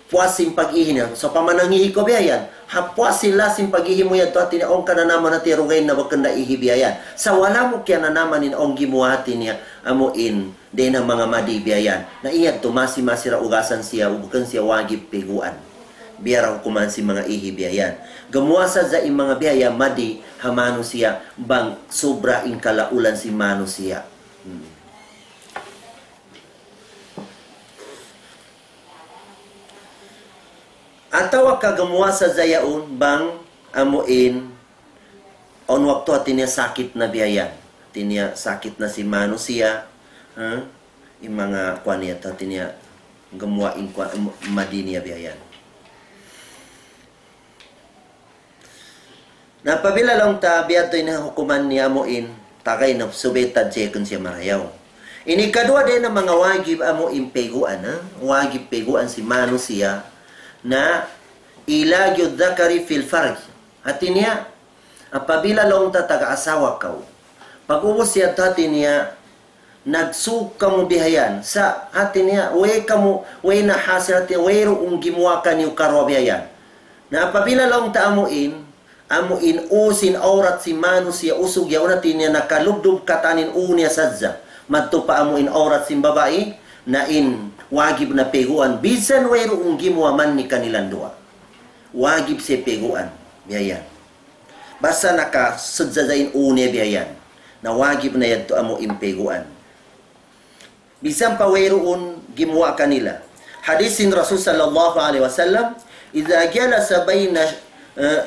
puas sin pag-ihi niya. Sawpama nangihi kaw biya' yan. Ha puas sin lasa sin pag-ihi mu yadtu, hati niya awn kananaman, hati niya dugaing na bukun da ihi biya' yan. Sa' wala' mu kiyananaman in awn gimuwa', hati niya amu in dayn ha manga madi biya' yan. Na in yadtu masi-masi ra ugasan siya, bukun siya wajib payguan. Biya' ra hukuman sin manga ihi biya' yan. Gumuwa' sadja in manga biya' yan madi ha manusiya' bang subra in kalaulan sin manusiya'. Hmm. Atawa ka gumuwa' sadja yaun bang amu in awn waktu, hati niya, sakit na biya' yan. Hati niya sakit na sin manusiya', ha? In manga kuwan niya, hati niya gumuwa' in kuwan, madi niya biya' yan. Na apabila laung ta biya' yadtu in hukuman niya amu in, tagay na subay ta jekun siya marayaw. In ikaduwa dayn ha manga wajib amu in payguan, ha? Wajib payguan sin manusiya', na إيلاج الذكر في الفرج. Hati niya, apabila laung ta taga asawa kaw, pag-ubus yadtu, hati niya, nagsug kamu biya' yan. Sa' hati niya, way kamu, way na hasil, hati niya, wayruun gimuwa' kaniyu karuwa biya' yan. Na apabila laung ta amu in, amu in ū sin awrat sin manusiya' usug yaun, hati niya nakalubdub katan in ū niya sadja madtu pa amu in awrat sin babai, na in wajib na payguan, bisan wayruun gimuwa' mani kanilang duwa. Wajib siya payguan. Biya' yan. Basta nakasudja in ū niya biya' yan. Na wajib na yadtu amu in payguan. Bisan pa wayruun gimuwa' kanila. Hadis sin Rasul sallallahu alayhi wasallam, إذا جلس بين، eh,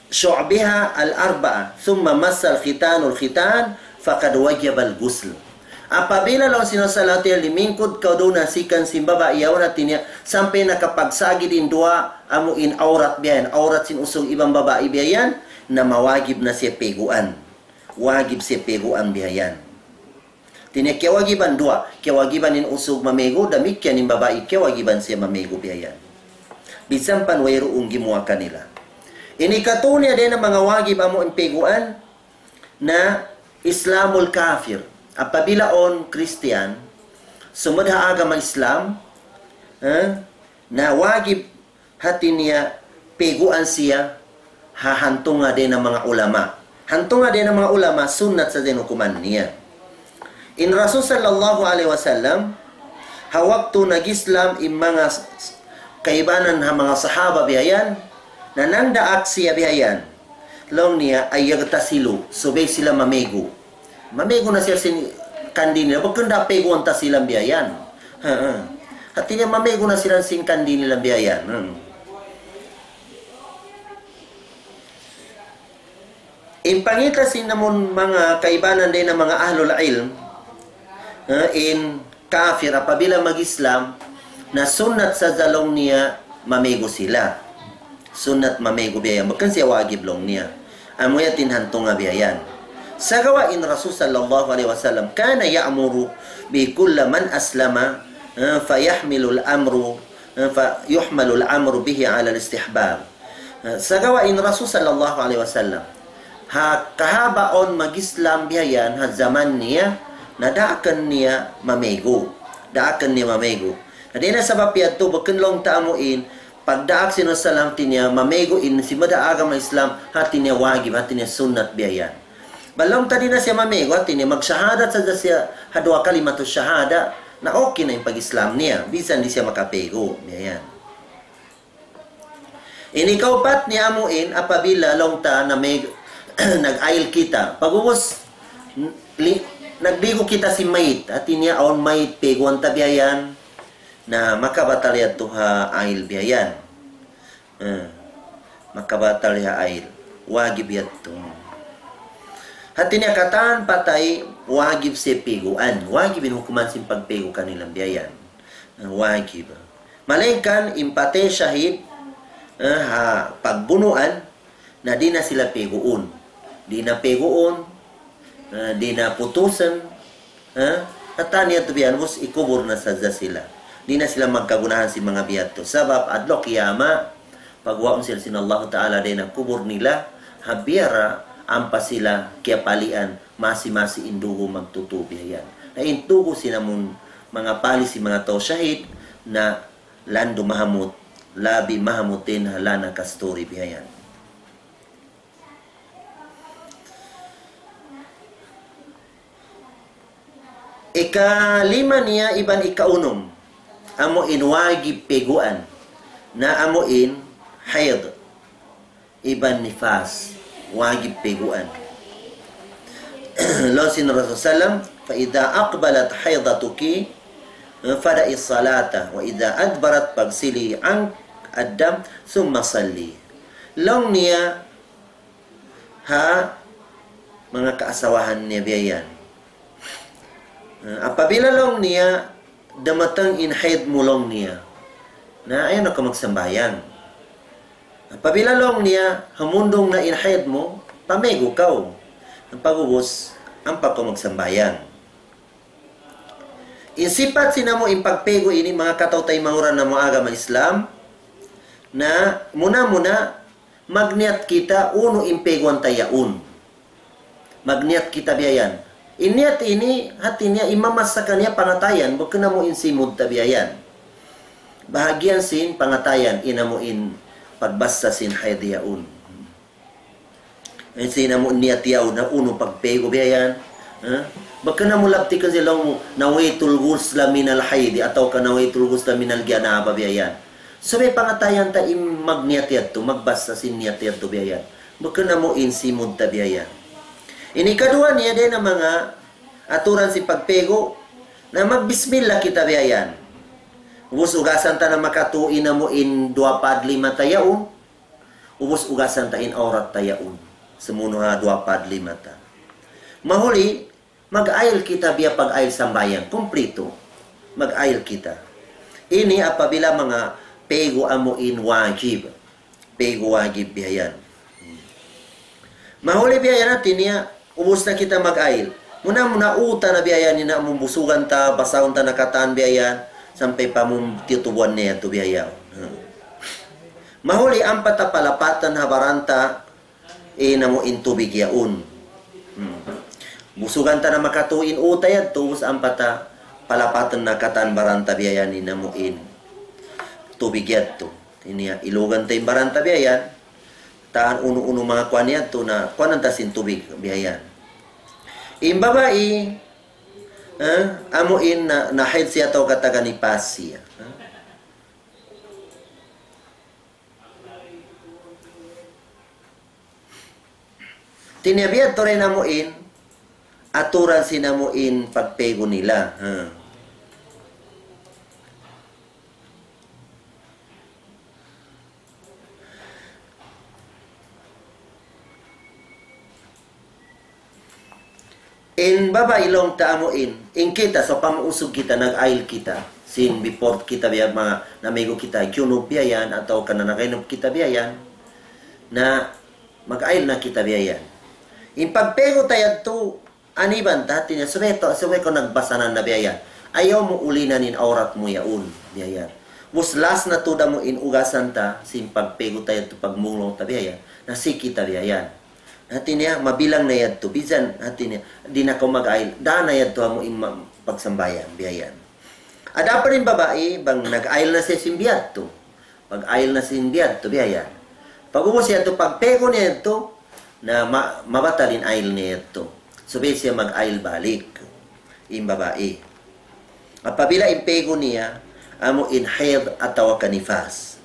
شعبها الأربعة ثم مس الختان الختان فقد وجب الغسل. Apabila laung sin Rasul sallallahu alayhi wasallam limingkud kaw duun ha sikan sin babai yaun, hati niya sampay nakapagsagid in duwa amu in awrat biya' yan, awrat sin usug iban babai biya' yan, na mawajib na siya payguan. Wajib siya payguan biya' yan. Hati niya kiyawajiban duwa, kiyawajiban in usug mamaygu', damikkiyan in babai kiyawajiban siya mamaygu' biya' yan. Bisan pa wayruun gimuwa' kanila. In ikatu niya dayn ha manga wajib amu in payguan, na إسلام الكافر. Apabila awn Kristiyan, sumud ha agama Islam, eh, na wajib hati niya payguan siya ha hantunga dayn ha manga ulama. Hantunga dayn ha manga ulama, sunnat sadja in hukuman niya. In Rasul sallallahu alayhi wasallam, ha waktu nag-Islam in manga s-, s-, kaibanan ha manga sahaba biya' yan, na nandaak siya biya' yan. Laung niya, أن يغتسلوا, subay sila mamaygu'. Mamaygu' na sila sin kandi nila. Bukun da payguun ta sila biya' yan. Ha, ha. Hati niya mamaygu' na sila sin kandi nila biya' yan. Hmm. In pangita' sin amun manga kaibanan dayn ha manga ahlul ilm, ha, in kafir, apabila mag-Islam, na sunnat sadja laung niya mamaygu' sila. Sunnat mamaygu' biya' yan. Bukun siya wajib laung niya. Amu yadtu in hantunga biya' yan. Sagawa' in Rasul sallallahu alayhi wasallam, كان يأمر به كل من أسلم, eh, فيحمل الأمر, eh, فيحمل الأمر به على الاستحباب. Eh, sagawa' in Rasul sallallahu alayhi wasallam, Ha kahaba' awn mag-Islam biya' yan, ha jaman niya, na daakan niya mamaygu'. Daakan niya mamaygu'. Na dayn ha sabab yadtu, bukun laung ta amuin, pagdaak sin Rasulullah hati niya, mamaygu' in simud ha agama Islam, hati niya wajib, hati niya sunnat biya' yan. Bang laung ta di' na siya mamaygu', hati niya magsahadat sadja siya ha duwa kalimatus shahada, na okay na in pag-Islam niya, bisan di' siya makapaygu', biya' yan. Ini kaupat niya amuin apabila laung ta na may nag-ayil kita. Pag'ubus, li-, nagligu kita sin mayit. Hati niya awn mayit, payguan ta biya' yan. Na makabatal yadtu ha ayil biya' yan. Eh, makabatal ha ayil. Wajib yadtu. Hati niya katan patay, wajib siya payguan. Wajib in hukuman sin pagpaygu' kanila biya' yan. Eh, wajib. Malayngkan in patay shahid, eh, ha pagbunuan, na di' na sila payguun. Di' na payguun, eh, di' na putusan, eh, katan yadtu biya' yan, ubus ikubur na sadja sila. Di' na sila magkagunahan sin manga biya' yadtu. Sabab adlaw kiyamat, pagguwaun sila sin Allahu Ta'ala dayn ha kubur nila, ha biya' ra ampa sila kiyapalian, masi-masi in dugu' magtutu' biya' yan. Na in dugu' sin amun manga pali sin manga tau shahid, na landu' mahamut, labi mahamut dayn ha lana kasturi biya' yan. Ikalima niya iban ikaunum, amu in wajib payguan, na amu in hayd iban nifas, wajib payguan. Laung sin Rasul sallam, فإذا أقبلت حيضتك فدعي الصلاة وإذا أدبرت فاغسلي عنك الدم ثم صلي. Laung niya ha manga kaasawahan niya biya' yan. Ah, apabila laung niya, dumatung in hayd mu laung niya, na ayaw na kaw magsambahayang. Apabila laung niya, humundung na in hayd mu, pamaygu' kaw. Pag'ubus, ampa kaw magsambahayang. In sipat sin amu in pagpaygu' ini, manga kataw-taymanghuran namu' agama Islam, na muna-muna, magniyat kita unu in payguan ta yaun. Magniyat kita biya' yan. In niyat ini, hati niya, imamasa kaniya pangatayan, bukun amu in simud ta biya' yan. Bahagian sin pangatayan, in amu in pagbasa sin hayd yaun. In sin amu niyat yaun, na unu pagpaygu' biya' yan. Ha? Bukun amu labtikan sin laung mu, نويت الغسل من الحيض, atawa ka نويت الغسل من الجنابة biya' yan. Subay pangatayan ta in magniyat yadtu, magbasa sin niyat yadtu biya' yan. Bukun amu in simud ta biya' yan. Ini kaduwa niya dayn ha manga aturan sin pagpaygu', na magbismillah kita biya' yan. Ubus ugasan ta na makatu' in amu in duwa pa adli mata yaun, ubus ugasan ta in awrat ta yaun. Sumunu' ha duwa pa adli mata. Mahuli, mag-ayil kita biya' pag-ayil sambahayang, kumplitu. Mag-ayil kita. Ini apabila manga paygu' amu in wajib. Paygu' wajib biya' yan. Mahuli biya' yan hati niya, ubus na kita mag-ayil. Muna-muna uta na biya' yan, in amu busugan ta, basahun ta na katan biya' yan, sampay pa amu tiyutubuan niya yadtu biya' yan. Hmm. Mahuli ampa ta palapatan ha baran ta, in amu in tubig yaun. Hmm. Busugan ta na makatu' in uta yadtu, ubus ampa ta palapatan na katan baran ta biya' yan in amu in tubig yadtu. Ini ya, ilugan ta in baran ta biya' yan. Tan unu-unu manga kuwan yadtu na kuwanan ta sin tubig biya' yan. In babai, eh, amu in na, na hayd siya atawa ka taga nipas siya. Eh? Tiniyabiat tuud in amu in, aturan sin amu in pagpaygu' nila. Ha. In babai laung ta amu in, in kita, sawpama usug kita, nag-ayil kita, sin before kita biya' manga, namaygu' kita, junub biya' yan, atawa ka na nakainum kita biya' yan, na mag-ayil na kita biya' yan. In pagpaygu' ta yadtu, aniban ta, hati niya, subay ta, subay kaw nagbasanan na biya' yan. Ayaw mu ulinan in awrat mu yaun, biya' yan. Ubus last na tuud amu in ugasan ta, sin pagpaygu' ta yadtu pagmulaw ta biya' yan. Na siki ta biya' yan. Hati niya, mabilang na yadtu. Bisan, hati niya, di' na kaw mag-ayl. Daan na yadtu amu in ma-, pagsambahayang, biya' yan. Adapun in babai, bang nag-ayl na siya sin biya' yadtu. Pag-ayl na sin biya' yadtu, biya' yan. Pag'ubus yadtu, pagpegu niya yadtu, na ma-, mabatal in ayl niya yadtu. Subay siya mag-ayl balik. In babai. Apabila in pegu niya, amu in hayd atawa ka nifas.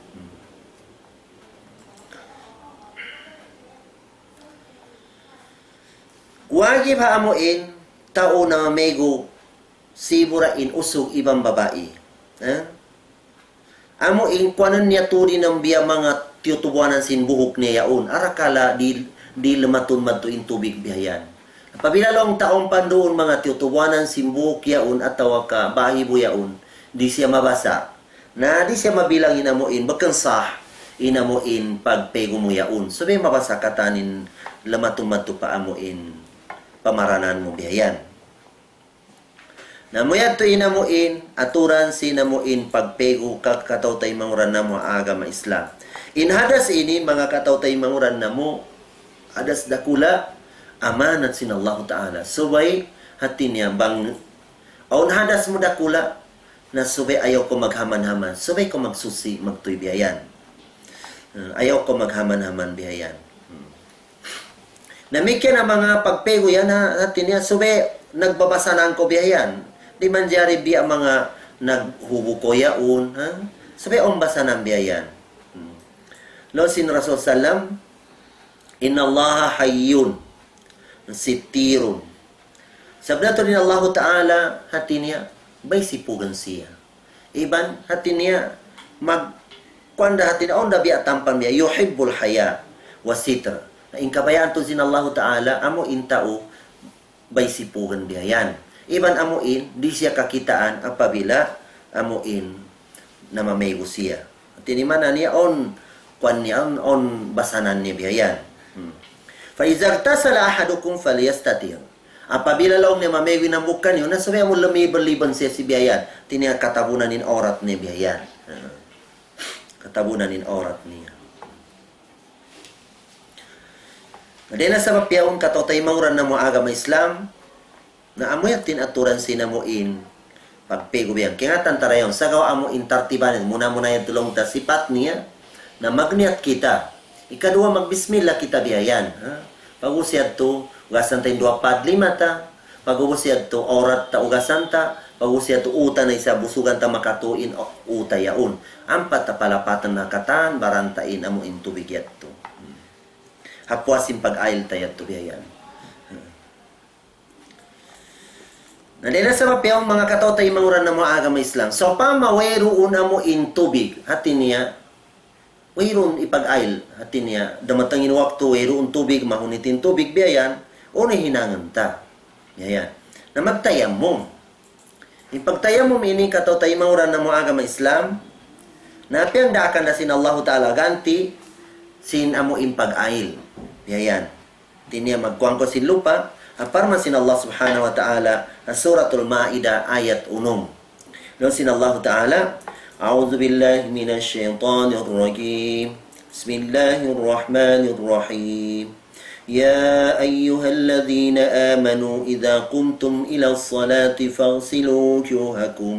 Wajib ha amu in tau na mamegu sibu' da in usug iban babai. Ha? Amu in kuwanun niya tuud in biya' manga tiyutubuanan sin buhuk niya yaun. Arakala' di', di' lumatun madtu in tubig biya' yan. Apabila laung ta awn pa duun manga tiyutubuanan sin buhuk yaun atawa ka bahibu yaun, di' siya mabasa'. Na di' siya mabilang in amu in, bukun sah in amu in pagpegu mu yaun. Subay mabasa' katan in lumatun madtu pa amu in pamaranan mu biya' yan. Na amu yadtu in amu in, aturan sin amu in pagpegu ka-, kataw-taymanghuran namu' ha agama Islam. In hadas ini, manga kataw-taymanghuran namu', hadas dakula', amanat sin Allahu Ta'ala. Subay, hati niya bang awn hadas mu dakula', na subay ayaw kaw maghaman-haman. Subay kaw magsuchi, magtuy biya' yan. Hmm, ayaw kaw maghaman-haman biya' yan. Hmm. Damikkiyan in manga pagpegu yan, ha, hati niya, subay nagbabasa na kaw biya' yan. Di' manjari biya' manga naghubu' kaw yaun, ha? Subay awn basanan biya' yan. Hmm. Laung sin Rasul sallam, إن الله حي ستير. Sabda tuud in Allahu Ta'ala, hati niya, bay sipugan siya. Iban, hati niya, mag-, kuwan da hati niya, awn da biya' tampan biya', يحب الحياء والستر. Na in kabayaan tuud sin Allahu Ta'ala, amu in tau, bay sipugan biya' yan. Iban amu in, di' siya kakitaan apabila amu in namamegu siya. Hati niya maana niya awn, kuwan niya awn, awn basanan niya biya' yan. Hmm. فإذا اغتسل أحدكم فليستتر. Apabila laung niya mamegu in hambuuk kaniyu, na subay amu lumiban-liban siya sin biya' yan. Hati niya katabunan in awrat niya biya' yan. Hmm. Katabunan in awrat niya. Na dayn ha sabab yaun kataw-taymanghuran namu' ha agama Islam, na amu yadtu in aturan sin amu in pagpegu biya' yan. Kaingatan ta da yaun, sagawa' amu in tartiban, muna-muna yan laung ta sipat niya, na magniyat kita. Ikaduwa, magbismillah kita biya' yan. Ha? Pag'ubus yadtu, hugasan ta in duwa pad lima ta, pag'ubus yadtu, awrat ta hugasan ta, pag'ubus yadtu, ū ta na isab busugan ta makatu' in ū ta yaun. Ampat ta palapatan na katan, baran ta in amu in tubig yadtu. Hmm. Ha puas sin pag-ayl ta yadtu biya' yan. Hmm. Na dayn ha sabab yaun manga kataw-taymanghuran namu' ha agama Islam. Sawpama wayruun amu in tubig. Hati niya, wayruun ipag-ayl, hati niya, dumatung in waktu, wayruun tubig, mahunit in tubig, biya' yan, unu in hinangun ta? Biya' yan. Na magtayammum. In pagtayammum ini kataw-taymanghuran namu' ha agama Islam, na piyagdaakan da sin Allahu Ta'ala ganti' sin amu in pag-ayl. Biya' yan. Hati niya magkuwang kaw sin lupa', ha parman sin Allah Subhanahu wa Ta'ala, ha Suratul Ma'idah ayat unum. Laung sin Allahu Ta'ala, أعوذ بالله من الشيطان الرجيم. بسم الله الرحمن الرحيم. يا أيها الذين آمنوا إذا قمتم إلى الصلاة فاغسلوا وجوهكم،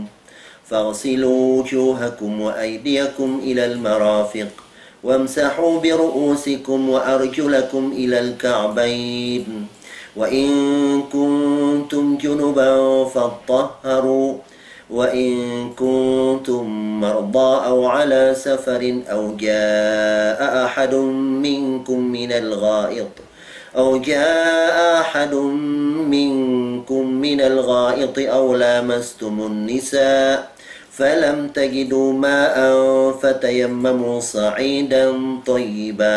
فاغسلوا وجوهكم وأيديكم إلى المرافق، وامسحوا برؤوسكم وأرجلكم إلى الكعبين، وإن كنتم جنبا فاطهروا، وإن كنتم مرضى أو على سفر أو جاء أحد منكم من الغائط، أو جاء أحد منكم من الغائط أو لامستم النساء فلم تجدوا ماء فتيمموا صعيدا طيبا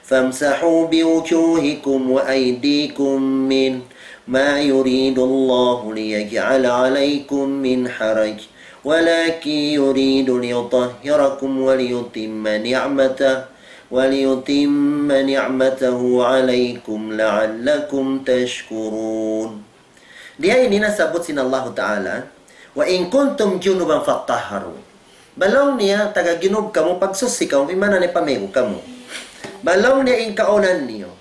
فامسحوا بوجوهكم وأيديكم منه، ما يريد الله ليجعل عليكم من حرج، ولكن يريد ليطهركم وليتم نعمته، وليتم نعمته عليكم لعلكم تشكرون. Di ha ini nasabbut sin Allahu Ta'ala, وإن كنتم جنبا فاطهروا. Bang laung niya, taga junub kamu, pagsuchi kamu, bimaana niya pamegu kamu. Bang laung niya in kaunan niyu,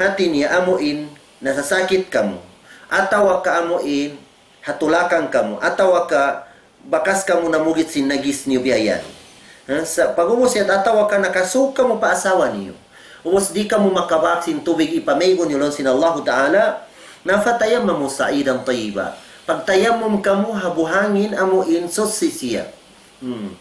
hati niya amu in nasasakit kamu, atawa ka amu in ha tulakang kamu, atawa ka bakas kamu namugit sin najis niyu biya' yan. Ha, sa' pag-ubus yan, atawa ka nakasūg kamu pa asawa niyu. Ubus di' kamu makabak sin tubig ipamīgu niyu laung sin Allahu Ta'ala, na فتيمموا صعيدا طيبا. Pagtayammum kamu ha buhangin amu in suchi siya. Hmm.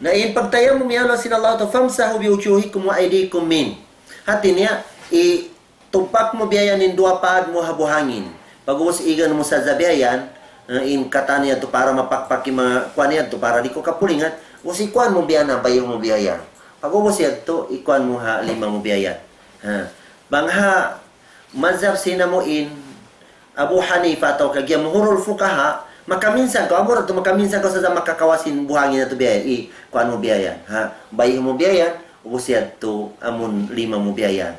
Na in pagtayammum yan laung sin Allahu Ta'ala, فامسحوا بوجوهكم وأيديكم منه. Hati niya, i-, tupak mu biya' yan in duwa paad mu ha buhangin. Pag-ubus igan mu sadja biya' yan, eh, in katan yadtu para mapakpak in manga kuwan yadtu para di' kaw kapulingan. Ubus ikuwan mu biya' yan, bayhu mu biya' yan. Pag-ubus yadtu, ikuwan mu ha lima mu biya' yan. Ha. Bang ha mazhab sin amu in Abu Hanifa atawa ka jumhurul fuqaha, makaminsan kaw, amura tu makaminsan kaw sadja makakawa' sin buhangin yadtu biya' yan. Ikuwan mu biya' yan. Ha. Bayhu mu biya' yan, ubus yadtu amun lima mu biya' yan.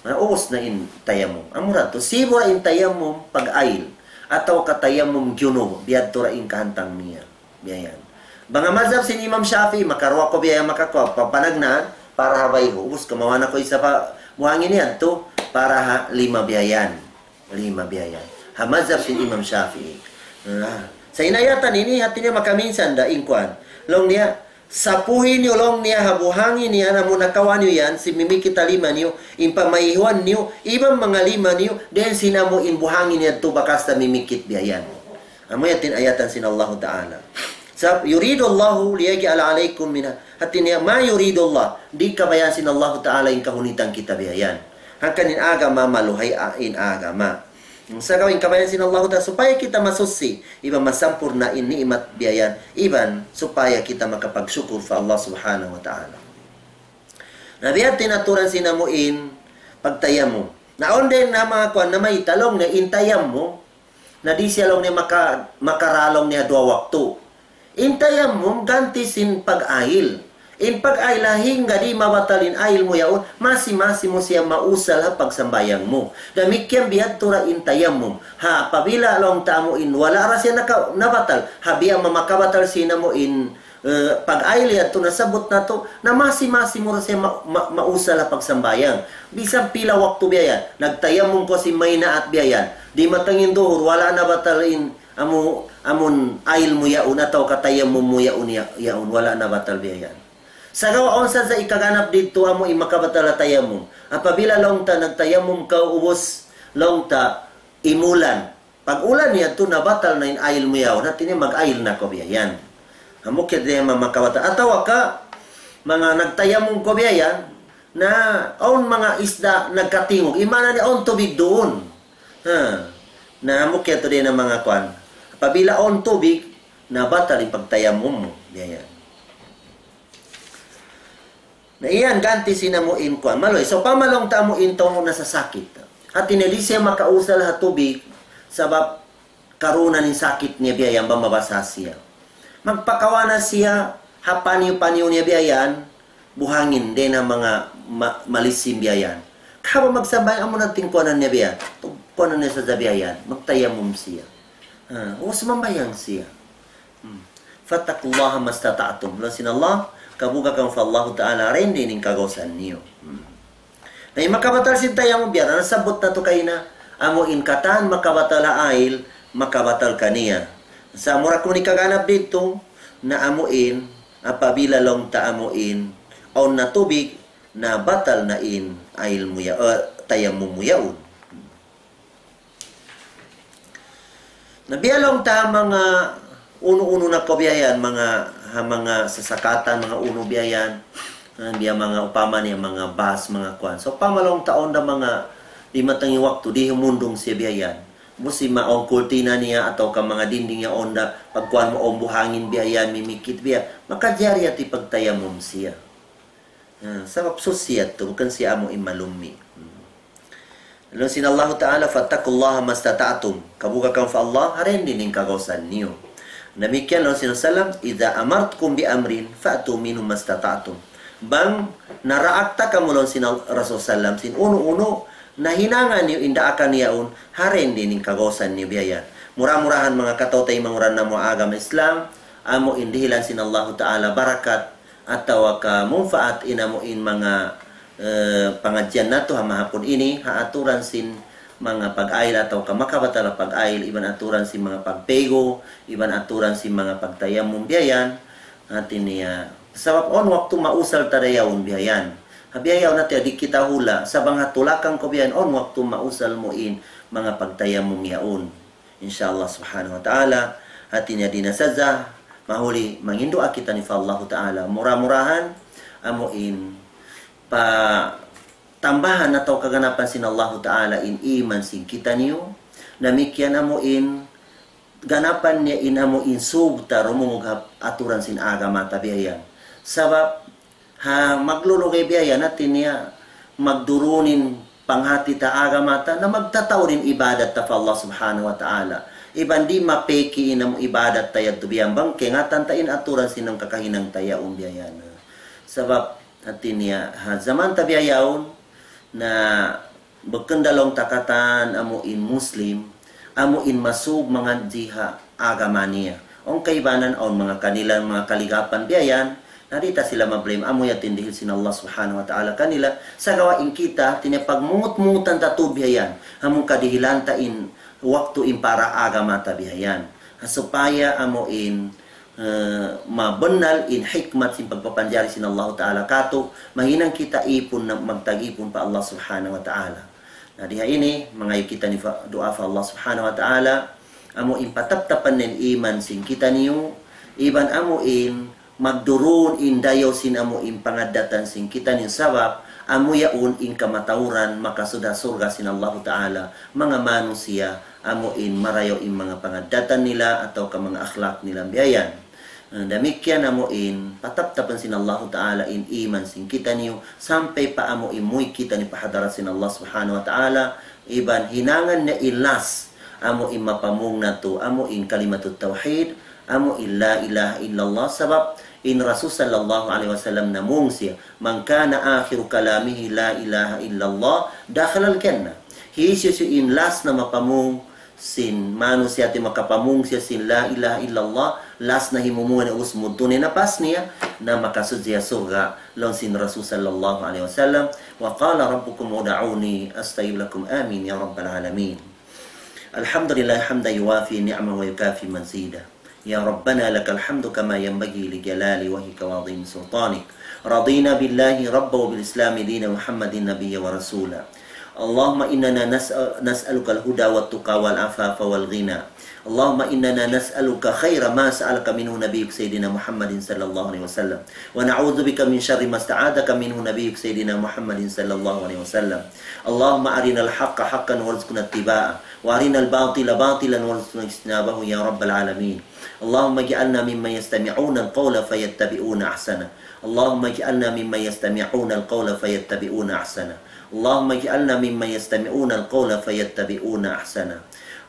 Na, ubus na in tayammum. Amura tu, sibu' ra in tayammum pag-ayl. Atawa ka tayammum junub, biya' tu ra in kahantang niya. Biya' yan. Bang ha mazhab sin Imam Shafi'i, makaruwa kaw biya' yan makakuwa, pa-, panagnaan, para ha bayhu. Ubus kaw mawa' na kaw isa pa buhangin yadtu, para ha lima biya' yan. Lima biya' yan. Ha mazhab sin Imam Shafi'i. Ah. Sa' in ayatan ini, hati niya makaminsan da, in kuwan. Laung niya, sapuhi niyu laung niya ha buhangin yan, amu nakawa' niyu yan, sin mimikit ha lima niyu, in pamayhuan niyu, iban manga lima niyu, dayn sin amu in buhangin yadtu bakas ta mimikit biya' yan. Amu yadtu in ayatan sin Allahu Ta'ala. Sa' يريد الله ليجعل عليكم منها. Hati niya, ما يريد الله. Di' kabayaan sin Allahu Ta'ala in kahunitan kita biya' yan. Hangkan in agama, maluhay a-, in agama. Sa' kaw in kabayaan sin Allahu Ta'ala supaya kita masuchi, iban masampurna' in ni'mat biya' yan, iban supaya kita makapagsukur pa Allah Subhanahu wa Ta'ala. Na biya' ha yan in aturan sin amu in pagtayammum. Na awn dayn ha manga kuwan namayta' laung niya in tayammum, na di' siya laung niya maka-, makara laung niya duwa waktu. In tayammum ganti sin pag-ayl. In pag-ayl, ha hangkan di' mabatal in ayl mu yaun, masi-masi mu siya mausal ha pagsambahayang mu. Damikkiyan biya' ha yan in tayammum. Ha, apabila laung ta amu in wala' ra siya naka-, nabatal. Ha biya' makabatal sin amu in, eh, pag-ayl yadtu nasabbut natu', na masi-masi mu ra siya ma-, ma-, mausal ha pagsambahayang. Bisan pila waktu biya' yan. Nagtayammum kaw sin maynaat biya' yan. Dimatung in duhur, wala' nabatal in amu, amun ayl mu yaun atawa ka tayammum mu yaun ya-, yaun, wala' nabatal biya' yan. Sagawa' awn sadja hikaganap didtu amu in makabatal ha tayammum. Apabila laung ta nagtayammum kaw ubus laung ta imulan. Pag-ulan yadtu nabatal na in ayl mu yaun, hati niya mag-ayl na kaw biya' yan. Amu kiyat diya ma-, makabatal. Atawa ka, manga nagtayammum kaw biya' yan, na awn manga isda nagkatingug. In maana niya awn tubig duun. Ha. Na amu kiyat diya na manga kuwan. Apabila awn tubig, na batal in pagtayammum mu. Biya' yan. Na iyan ganti sin amu in kuwan. Maluhay. Sawpama laung ta amu in tau nasasakit. Hati niya di' siya makausal ha tubig, sabab karna' in sakit niya biya' yan bang mabasa siya. Magpakawa' na siya, ha paniyu-paniyu niya biya' yan, buhangin, dayn ha manga ma-, malisim biya' yan. Kaba magsambahayang amu na in kuwanan niya biya' yan. Kuwanan niya sadja biya' yan. Magtayammum siya. Ah, o sumambahayang siya. Hmm. فاتقوا الله ما استطعتم. Laung sin Allah, kabuga' kamu pa Allahu Ta'ala, dayn di in kagausan niyu. Hmm. Na in makabatal sin tayammum biya' na nasabbut natu' kaina, amu in katan makabatal ha ayl, makabatal kaniya. Sa' mura kunu' hikaganap didtu, na amu in, apabila laung ta amu in, awn na tubig, na batal na in ayl mu ya-, eh, tayammum mu yaun. Na biya' laung ta ha manga unu-unu na kaw biya' yan, manga, ha manga sasakatan, manga unu biya' yan. Ah, biya' manga upama niya, manga bus, manga kuwan. Sawpama laung ta awn da manga dimatung in waktu, di' humundung siya biya' yan. Musti ma-, awn kurtina niya atawa ka manga dinding niya awn da, pagkuwan mu awn buhangin biya' yan, mimikit biya'. Makajari yadtu pagtayammum siya. Ah, sabab suchi yadtu, bukun siya amu in malummi'. Hmm. Laung sin Allahu Ta'ala, فاتقوا الله ما استطعتم. Kabuga' kamu pa Allah, ha dayn di in kagausan niyu. Damikkiyan laung sin Rasulullah, إذا أمرتكم بأمر فأتوا منه ما استطعتم. Bang naraak ta kamu laung sin Al-, Rasul sallam, sin unu-unu, na hinangan niyu in daakan yaun, ha dayn di in kagausan niyu biya' yan. Mura-murahan manga kataw-taymanghuran namu' agama Islam, amu in dihilan sin Allahu Ta'ala barakat, atawa ka munpaat in amu in manga, eh, pangadjian natu' ha mahapun ini, ha aturan sin manga pag-ayil atawa ka makabatal pag-ayil, iban aturan sin manga pagpegu, iban aturan sin manga pagtayammum biya' yan. Hati niya, sabab awn waktu mausal ta dayaun biya' yan. Ha biya' yaun hati di' kita hula', sabab ha tulakan ku biya' yan, awn waktu mausal mu in manga pagtayammum yaun. Insya Allah subhanahu wa ta'ala, hati niya di' na sadja, mahuli mangin duwaa kita ni pa Allahu ta'ala. Mura-murahan, amu in pa tambahan atawa kaganapan sin Allahu ta'ala in iman sin kitaniyu, damikkiyan amu in ganapan niya in amu in subta rumungug ha aturan sin agama ta biya' yan. Sabab ha maglulugay biya' yan hati niya magdurun in panghati ta agama ta na magtataud in ibadat ta pa Allah subhanahu wa ta'ala. Iban di' mapeki in amu ibadat ta yadtu biya' yan bang kaingatan ta in aturan sin kakahinang ta yaun biya' yan. Sabab hati niya, ha jaman ta biya' yaun, na bukun da laung ta katan amu in Muslim, amu in masub mangadji' ha agama niya. Awn kaibanan, awn manga kanila, manga kaligapan biya' yan, na di' ta sila ma-blame, amu yan in dihil sin Allah subhanahu wa ta'ala kanila, sagawa' in kita, hati niya pagmungut-mungutan ta tuud biya' yan, amu kadihilan ta in waktu in para agama ta biya' yan. Ha supaya amu in eh, mabannal in hikmat sin pagpapanjari sin Allahu ta'ala katu', mahinang kita ipun na magtag-ipun pa Allah subhanahu wa ta'ala. Na di ha ini, mangayu' kita ni fa-, duwaa pa Allah subhanahu wa ta'ala, amu in pataptapan in iman sin kitaniyu, iban amu in magdurun in dayaw sin amu in pangaddatan sin kitaniyu sabab, amu yaun in kamatauran makasud ha surga' sin Allahu ta'ala, manga manusiya', amu in marayaw in manga pangaddatan nila atawa ka manga akhlak nila biya' yan. Eh, damikkiyan amu in pataptapan sin Allahu ta'ala in iman sin kitaniyu sampay pa amu in muwi' kita ni pa hadarat sin Allah subhanahu wa ta'ala, iban hinangan niya in last, amu in mapamung natu', amu in kalimatut tawhid, amu in la ilaha illallah, sabab in Rasul sallallahu alayhi wasallam namung siya, من كان آخر كلامه لا إله إلا الله دخل الجنة. Hisiyu-siyu in last na mapamung sin manusiya' ti makapamung siya sin la ilaha illallah, last na himumungan ubus mudtu na in napas niya, na makasud siya surga', laung sin Rasul sallallahu alayhi wasallam, وقال ربكم ادعوني أستجب لكم. آمين يا رب العالمين. الحمد لله حمدا يوافي نعمه ويكافئ مزيده. يا ربنا لك الحمد كما ينبغي لجلال وجهك وعظيم سلطانك. رضينا بالله ربا وبالإسلام دينا ومحمد نبيا ورسولا. اللهم إننا نسأل-، نسألك الهدى والتقى والعفاف والغنى. اللهم إننا نسألك خير ما سألك منه نبيك سيدنا محمد صلى الله عليه وسلم، ونعوذ بك من شر ما استعاذك منه نبيك سيدنا محمد صلى الله عليه وسلم. اللهم أرنا الحق حقا وارزقنا اتباعه، وأرنا الباطل باطلا وارزقنا اجتنابه يا رب العالمين. اللهم اجعلنا ممن يستمعون القول فيتبعون أحسنه. اللهم اجعلنا ممن يستمعون القول فيتبعون أحسنه. اللهم اجعلنا ممن يستمعون القول فيتبعون أحسنه.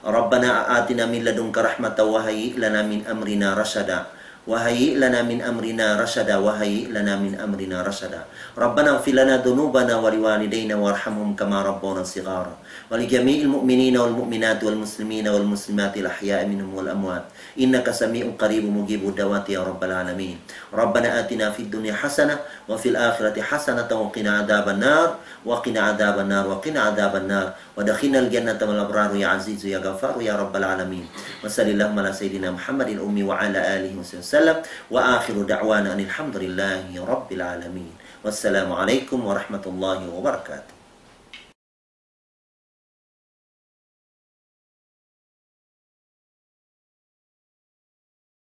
ربنا آتنا من لدنك رحمة وهيئ لنا من أمرنا رشدا. وهيئ لنا من أمرنا رشدا. وهيئ لنا من أمرنا رشدا. ربنا اغفر لنا ذنوبنا ولوالدينا وارحمهم كما ربونا صغارا. ولجميع المؤمنين والمؤمنات والمسلمين والمسلمات الأحياء منهم والأموات. إنك سميع قريب مجيب الدعوات يا رب العالمين. ربنا آتنا في الدنيا حسنة وفي الآخرة حسنة وقنا عذاب النار، وقنا عذاب النار، وقنا عذاب النار، وأدخلنا الجنة مع الأبرار يا عزيز يا غفار يا رب العالمين. وصل اللهم على سيدنا محمد الأمي وعلى آله وصحبه وسلم، وآخر دعوانا أن الحمد لله رب العالمين. والسلام عليكم ورحمة الله وبركاته.